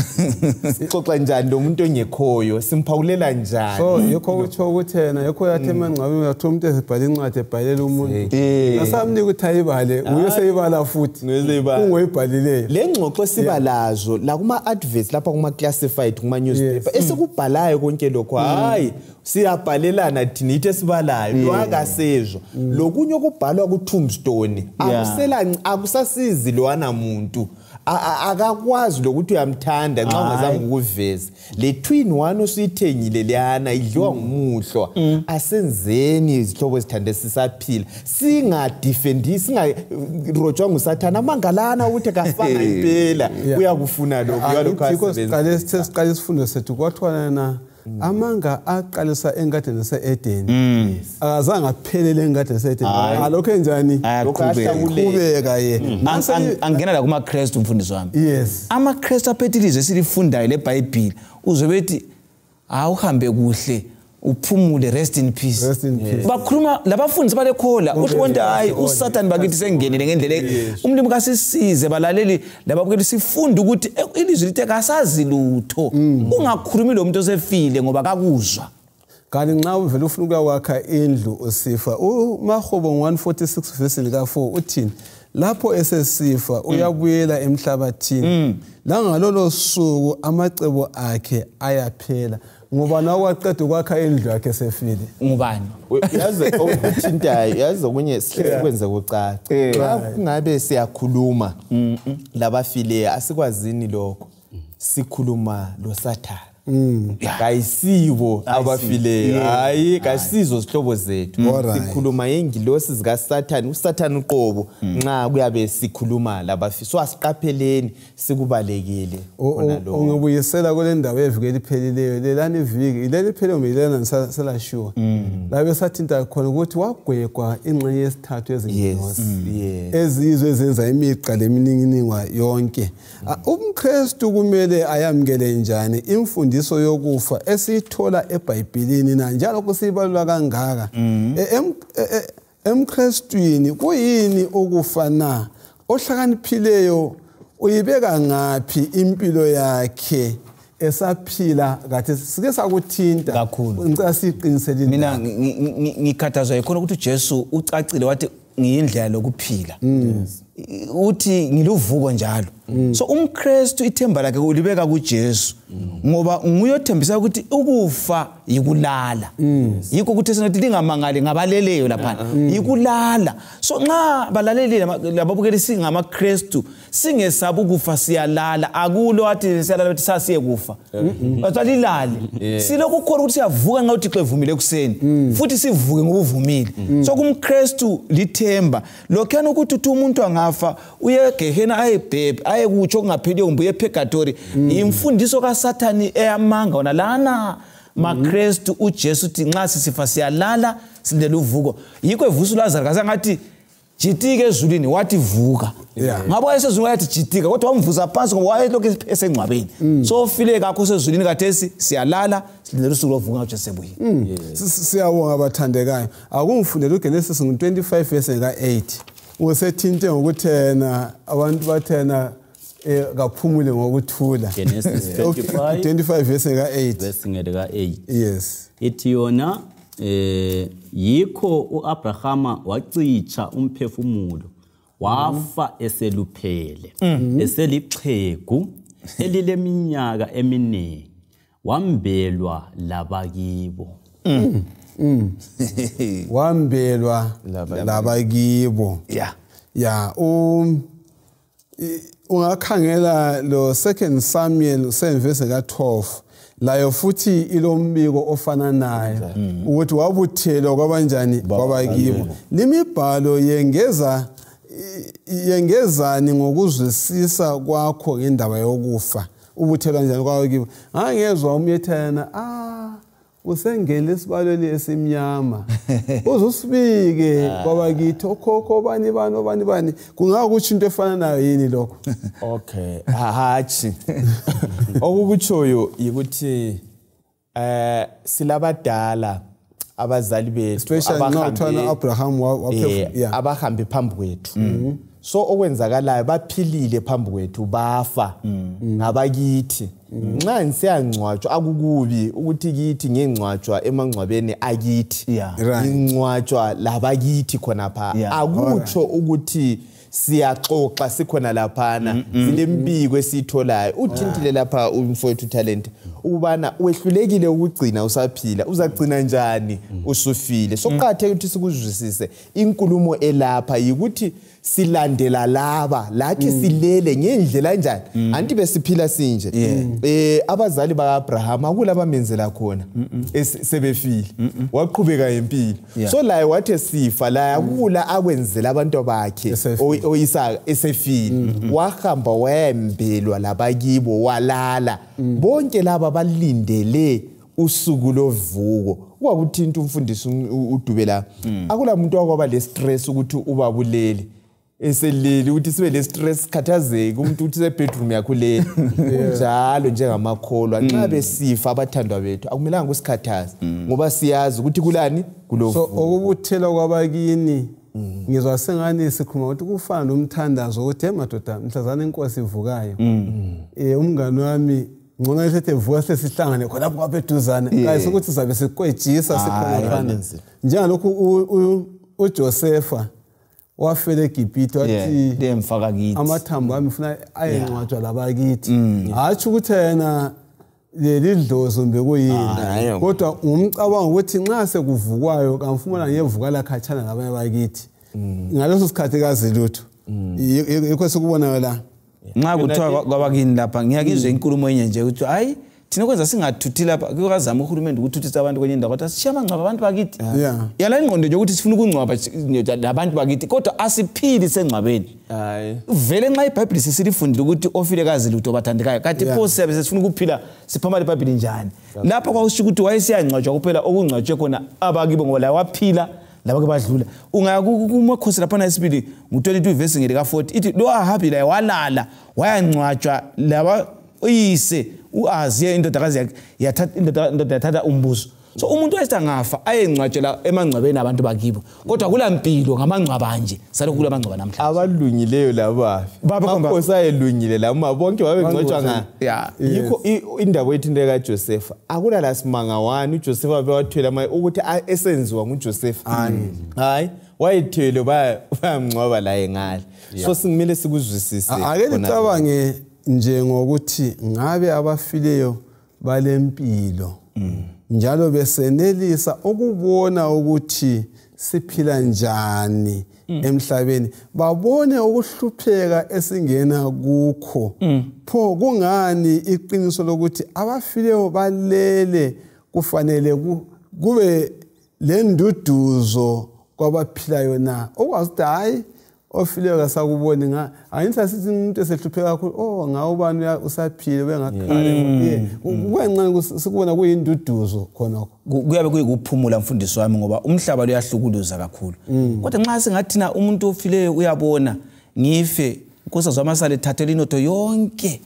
Sixoxa njani lo muntu ongekhoyo? Simphawulela njani? So yikho utsho ukuthi yena yikho yathi emangcwabeni uyathola umuntu ezibhala incwadi ebhalela umuntu. Asamnika ukuthi ayibale, uyoseyibala futhi. Ungoyibhalileyo. Le ngxoxo sibalazo la kuma adverts lapha kuma classified kuma newspaper esikubhalayo konke lokho, hayi siyabhalelana thina ithi esibalayo lo akasezwa. Lokunye okubhalwa ku tombstone akusela akusasizi lowana muntu. Akakwazi lokuthi uyamthanda nxa ungazange ukuveza. Le twin one osuyithengile leyana idliwa ngumuhlwa. Asenzeni izihlobo ezithande sisaphila, singadefendi, singarojwa ngusathana amangalana ukuthi kafanga impela uyakufuna lokho uyalokho asebenza. Siqale isifundo sethu kwathiwa na amanga aqalisa engadini se-Edeni, akazange aphelele engadini se-Edeni. Alokho enjani? Aqhubeka ye. Angena la kumaKristu mfundisi wami. Yes. AmaKristu aphethe ilizwi esilifundayo leBhayibheli, uzobe ethi awuhambe kuhle, uphumule, rest in peace. Rest in peace. Bakhuluma labafundisi balekhola uthi konke hayi uSathane bakithi sengenile ngendlela. Umlimi kasisize balaleli lababukeli sifunde ukuthi ilizwi lithe kasazi lutho. Ungakhulumi lo muntu osefile ngoba kakuzwa. Kanti nxa uvela ufuna ukuyakwakha indlu usifa, uMahubo 146 verse lika-4 uthini? Lapho esesifa uyabuyela emhlabathini. Langalolo suku amacebo akhe ayaphela. Ngoba nawe waqeda ukwakha indlu yakhe sefile. Ngubani? Yazi okuthintayo, yazi okunye sihle kwenze kucace. Xa kungabe siyakhuluma labafileyo asikwazini lokho. Sikhuluma lo Sathane. Kayisibo abafileyo, hayi kasizo zihlobo zethu. Sikhuluma ngengilosi zikaSathane, uSathane uqobo nxa kuyabe sikhuluma labafi. So asiqapheleni sikubalekile khona lokho. Ungibuyisela kule ndaba yeviki eliphelileyo, lelani iviki leli phele umilena salashiwa. La besathinta khona ukuthi wagwegwa ingxenye yesithathu yezingilosi ezizwe ezenza imigqa lemininginingwa yonke. UmKristu kumele ayamkele njani imfundiso yokufa esiyithola eBhayibhelini na, njalo kusibalula kangaka? EmKristwini kuyini ukufa na? Ohlakaniphileyo uyibeka ngaphi impilo yakhe esaphila kathi? Sike sakuthinta kakhulu, ngicela siqinisele. Mina ngikhathazwa yikhona ukuthi uJesu ucacile wathi ngiyindlela lokuphila, uthi ngiluvuko njalo. So umKristu ithemba lakhe ulibeka kuJesu, ngoba nguye othembisa ukuthi ukufa yikulala. Yikho ukuthi sinathi lingamangali ngabaleleyo lapha, yikulala. So nxa balaleli lababukeli singamaKristu singesabi ukufa, siyalala. Akulo wathi siyalala ukuthi sasiye kufa, basalilale. Silokhu khona ukuthi siyavuka nxa uThixo evumile ekuseni, futhi sivuke ngokuvumile. So kumKristu lithemba lokhana ukuthi umuntu angafa uye egehena ayebhebhe ayekutsho okungapheliyo kumbe uye epurgatory, imfundiso kaSathane eyamanga wona lana. MaKristu, uJesu uthi nxa sisifa siyalala silindele uvuko. Yikho evusa uLazaro kasangathi jitika ezulwini, wathi vuka. Ngabe wayesezulwini wathi jitika, kodwa wamvusa phansi ngoba wayelokhu esengcwabeni. So ufile kakho sezulwini kathesi, siyalala silindele usuku lovuka uJesu ebuyile. Siyabonga abathandekayo. Akungifundele uGenesis 25 verse ka-8. Usethinte ngokuthena abantu bathena kaphumule ngokuthula. Genesis 25 verse ka-8. Verse ka-8. Yes. Ithi yona yikho uAbrahama wacitsha umphefumulo wafa eseluphele, eselixhegu elileminyaka eminingi, wambelwa labakibo. Wambelwa labakibo. Yeah. Ungakhangela lo 2 Samuel 7 verse ka-12, layo futhi ilombiko ofananayo ukuthi wabuthelwa kwabanjani kwabakibo. Limibhalo yengezani ngokuzwisisa kwakho ngendaba yokufa, ubuthelwa kanjani kwabakibo? Ngangezwa umyethana usengene esibalweni esimnyama, uzusibike kwabakithi okhokho bani bani bani bani. Kungakutsho into efana nayo yini lokho? Okay, hatshi. Okukutshoyo yikuthi silabadala abazali bethu abahambe phambi kwethu. So okwenzakalayo baphilile phambi kwethu, bafa ngabakithi. Nxa ngisiyangcwatshwa akukubi ukuthi kithi ngengcwatshwa emangcwabeni akithi, ngingcwatshwa labakithi khonapha. Akutsho ukuthi siyaxoxa sikhona laphana, silembiko esiyitholayo. Uthintile lapha umfowethu Talent ukubana wehlulekile ukugcina usaphila, uzagcina njani usufile? So kuqakathekile ukuthi sikuzwisise inkulumo elapha yikuthi silandela laba lathi silele ngendlela njani. Anti besiphila sinje abazali bakaAbraham akula bamenzela khona sebefile, waqhubeka ngempilo. So laye wathi sifa la akula akwenzela abantu bakhe oIsaka esefile, wahamba wembelwa labakibo walala. Bonke laba balindele usuku lovuko. Kwakuthinta umfundisi uDube la, akula muntu wakwaba le stress ukuthi ubabulele eselele, ukuthi sibe le stress khathazeke umuntu uthi sebedroom yakho leli. Njalo njengamakholwa nxa besifa abathandwa bethu akumelanga kusikhathaze, ngoba siyazi ukuthi kulani kulovuko. So ukubuthela kwabakini ngizwa sengani sikhuluma ukuthi kufana nomthandazo ukuthi emadoda mhlazana inkosi ivukayo, umngani wami ngcono esethe vuka sesihlangane khona lapho kwabeduzane, kayi sokuthi sizabe sikwejisa sikhona phana. Njengalokhu uJosepha wafela eGibhithe wathi lemfaka kithi amathambo ami ufuna ayengcwatshwa labakithi. Hatshi ukuthi yena leli dlozi kumbe kuyini, kodwa ngumcabango ukuthi nxa sekuvukwayo kamfumana ngevuka lakhatshana nabanye bakithi. Ngaleso sikhathi kazi lutho. Yikho sikubona la nxa kuthiwa kwabakini lapha ngiyakizwe inkulumo enye nje ukuthi hayi Thina kwenza singathuthi lapha kuyazama uhulumende ukuthuthisa abantu kwenye indawo kodwa sishiya amangcwaba abantu bakithi. Yala ingqondo nje ukuthi sifuna ukungcwaba labantu bakithi kodwa asiphili sengcwabeni. Vele nxa iBhayibheli sesilifundile ukuthi ofile kazi lutho bathandekayo kanti pho siyabe sesifuna ukuphila siphama iBhayibheli njani. Lapha kwakusho ukuthi wayesiyangcwatshwa kuphela okungcwatshwe khona abakibo ngoba la waphila laba ke badlula. Ungaya kumakhosi lapha nesibili ngo22 verse ngelika 40 ithi lo Ahabi la walala wayangcwatshwa laba uyise uAziya indodakazi yakhe yathatha indoda yathatha umbuso. So umuntu wayesangafa ayengcwatshela emangcwabeni abantu bakibo kodwa kulampilo ngamangcwaba nje salokhu kulamangcwaba namhlanje. Abalungileyo laba amakhosi ayelungile lama bonke babengcwatshwa nga yikho indaba yethu into kaJoseph akula la simanga wani uJoseph abewathwele ukuthi esenziwa nguJoseph. Hayi wayethwele bayamngcwaba la engale. So singimele sikuzwisise. Ake nicabange nje ngokuthi ngabe abafileyo balempilo njalo besenelisa ukubona ukuthi siphila njani emhlabeni, babone ukuhlupheka esingena kukho. Pho kungani iqiniso lokuthi abafileyo balele kufanele kube lenduduzo kwabaphilayo na? Okwazi ukuthi hayi ofileyo kasakuboni nga angithi sithi umuntu esehlupheka kakhulu oh ngawubani usaphile bengakhala kuyancane sikubona kuyinduduzo khonokho. Kuyabe kuyikuphumula mfundisi wami ngoba umhlaba uyahlukuluza kakhulu. Kodwa nxa singathina umuntu ofileyo uyabona ngife unkosikazi wami asale ethathela inotho yonke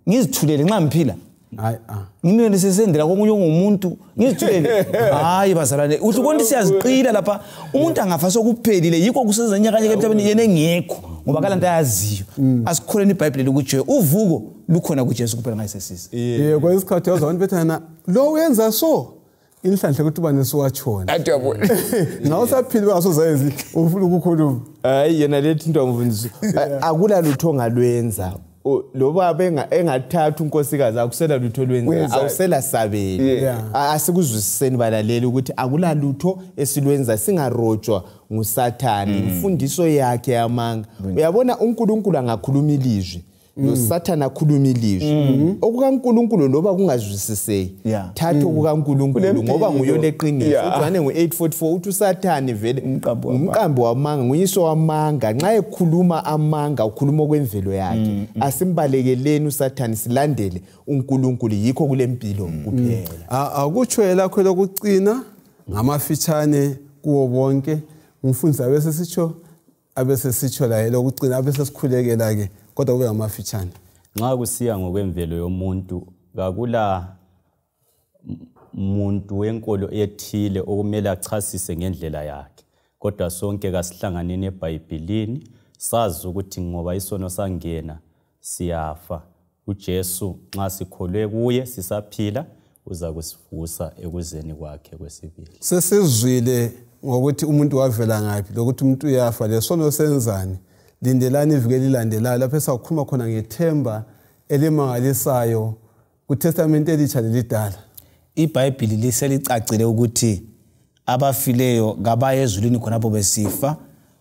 ngizithulele nxa ngiphila. Hayi ngimele sesendela komunye ongumuntu ngizithulele. Hayi bazalwane uthi ubona siyaziqila lapha umuntu angafa sokuphelile yikho kusezenyakanyeka emhlabeni yena engekho ngoba kalanto ayaziyo. Asikholeni iBhayibheli ukuthi uvuko lukhona kuJesu kuphela ngayisesisa. Yebo kwesikhathi abantu bethana lo wenza so inhlanhla ukuthi ubani siwatshona. Athi uyabona. Nawe usaphila ungasozayenzi ufuna ukukhuluma. Hayi yena lethi into mfundisi akula lutho ongalwenza. Loba engathatha unkosikazi akusela lutho lwenza awusela sabeli. Asikuzwisiseni balaleli ukuthi akula lutho esilwenza singarojwa nguSathane imfundiso yakhe yamanga. Uyabona uNkulunkulu angakhuluma ilizwi noSathane akhuluma ilizwi okukaNkulunkulu loba kungazwisiseki thatha okukaNkulunkulu ngoba nguye leqiniso. uJohane ngo8:44 uthi uSathane vele umqambi wamanga nguyiso wamanga nxa ekhuluma amanga ukhuluma okwemvelo yakhe. Asimbalekeleni uSathane silandele uNkulunkulu yikho kulempilo kuphela. Akutsho lakho lokucina ngamafitshane kuwo bonke umfundisi abese sitsho la lokucina abese sikhulekela ke kodwa kube ngamafitshane. Nxa kusiya ngokwemvelo yomuntu kakula muntu wenkolo ethile okumele achasise ngendlela yakhe kodwa sonke kasihlanganeni eBhayibhelini sazi ukuthi ngoba isono sangena siyafa. uJesu nxa sikholwe kuye sisaphila uza kusivusa ekuzeni kwakhe kwesibili. Sesizwile ngokuthi umuntu wavela ngaphi lokuthi umuntu uyafa lesono senzani. Lindelani iviki elilandelayo lapho esawukhuluma khona ngethemba elimangalisayo kuTestament elitsha lelidala. iBhayibheli liselicacile ukuthi abafileyo kabaye ezulwini khonapho besifa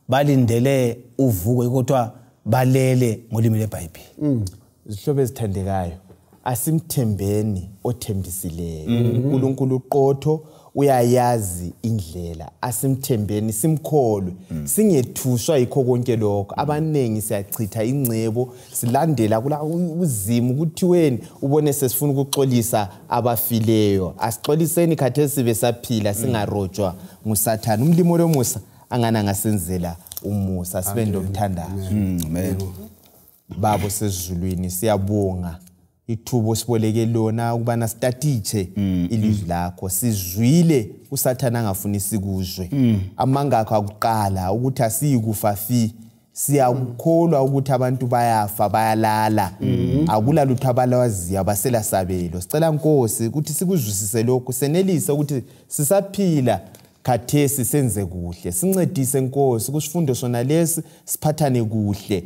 balindele uvuko kodwa balele ngolimi leBhayibheli. Izihlobo ezithandekayo asimthembeni othembisileyo. uNkulunkulu uqotho uyayazi indlela asimthembeni simkholwe singethuswa yikho konke lokho. Abanengi siyachitha ingcebo silandela kula uzimo kuthiweni ubone sesifuna ukuxolisa abafileyo. Asixoliseni khathesi besaphila singarojwa nguSathane. Umlimo lomusa angana ngasenzela umusa sibe ndomthandazo. Amen. Babo sezulwini siyabonga ithubo siboleke lona ukubana sitatitshe ilizwi lakho. Sizwile uSathane angafuni sikuzwe amanga akho akuqala ukuthi asiyikufa fi. Siyakukholwa ukuthi abantu bayafa bayalala akula lutho abalaziyo abasela sabelo. Sicela Nkosi ukuthi sikuzwisise lokhu senelise ukuthi sisaphila khathesi senze kuhle. Sincedise Nkosi kusifundo sona lesi siphathane kuhle.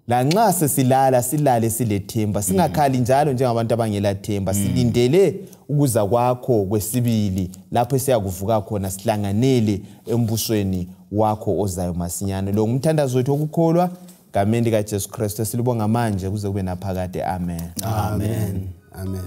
Lanxa sesilala silale silethemba singakhali njalo njengabantu abangelathemba. Silindele ukuza kwakho kwesibili lapho esiyakuvuka khona sihlanganele embusweni wakho ozayo masinyane. Lo ngumthandazo wethu wokukholwa gameni kaJesu Kristu esilibonga manje kuze kube naphakade. Amen. Amen. Amen.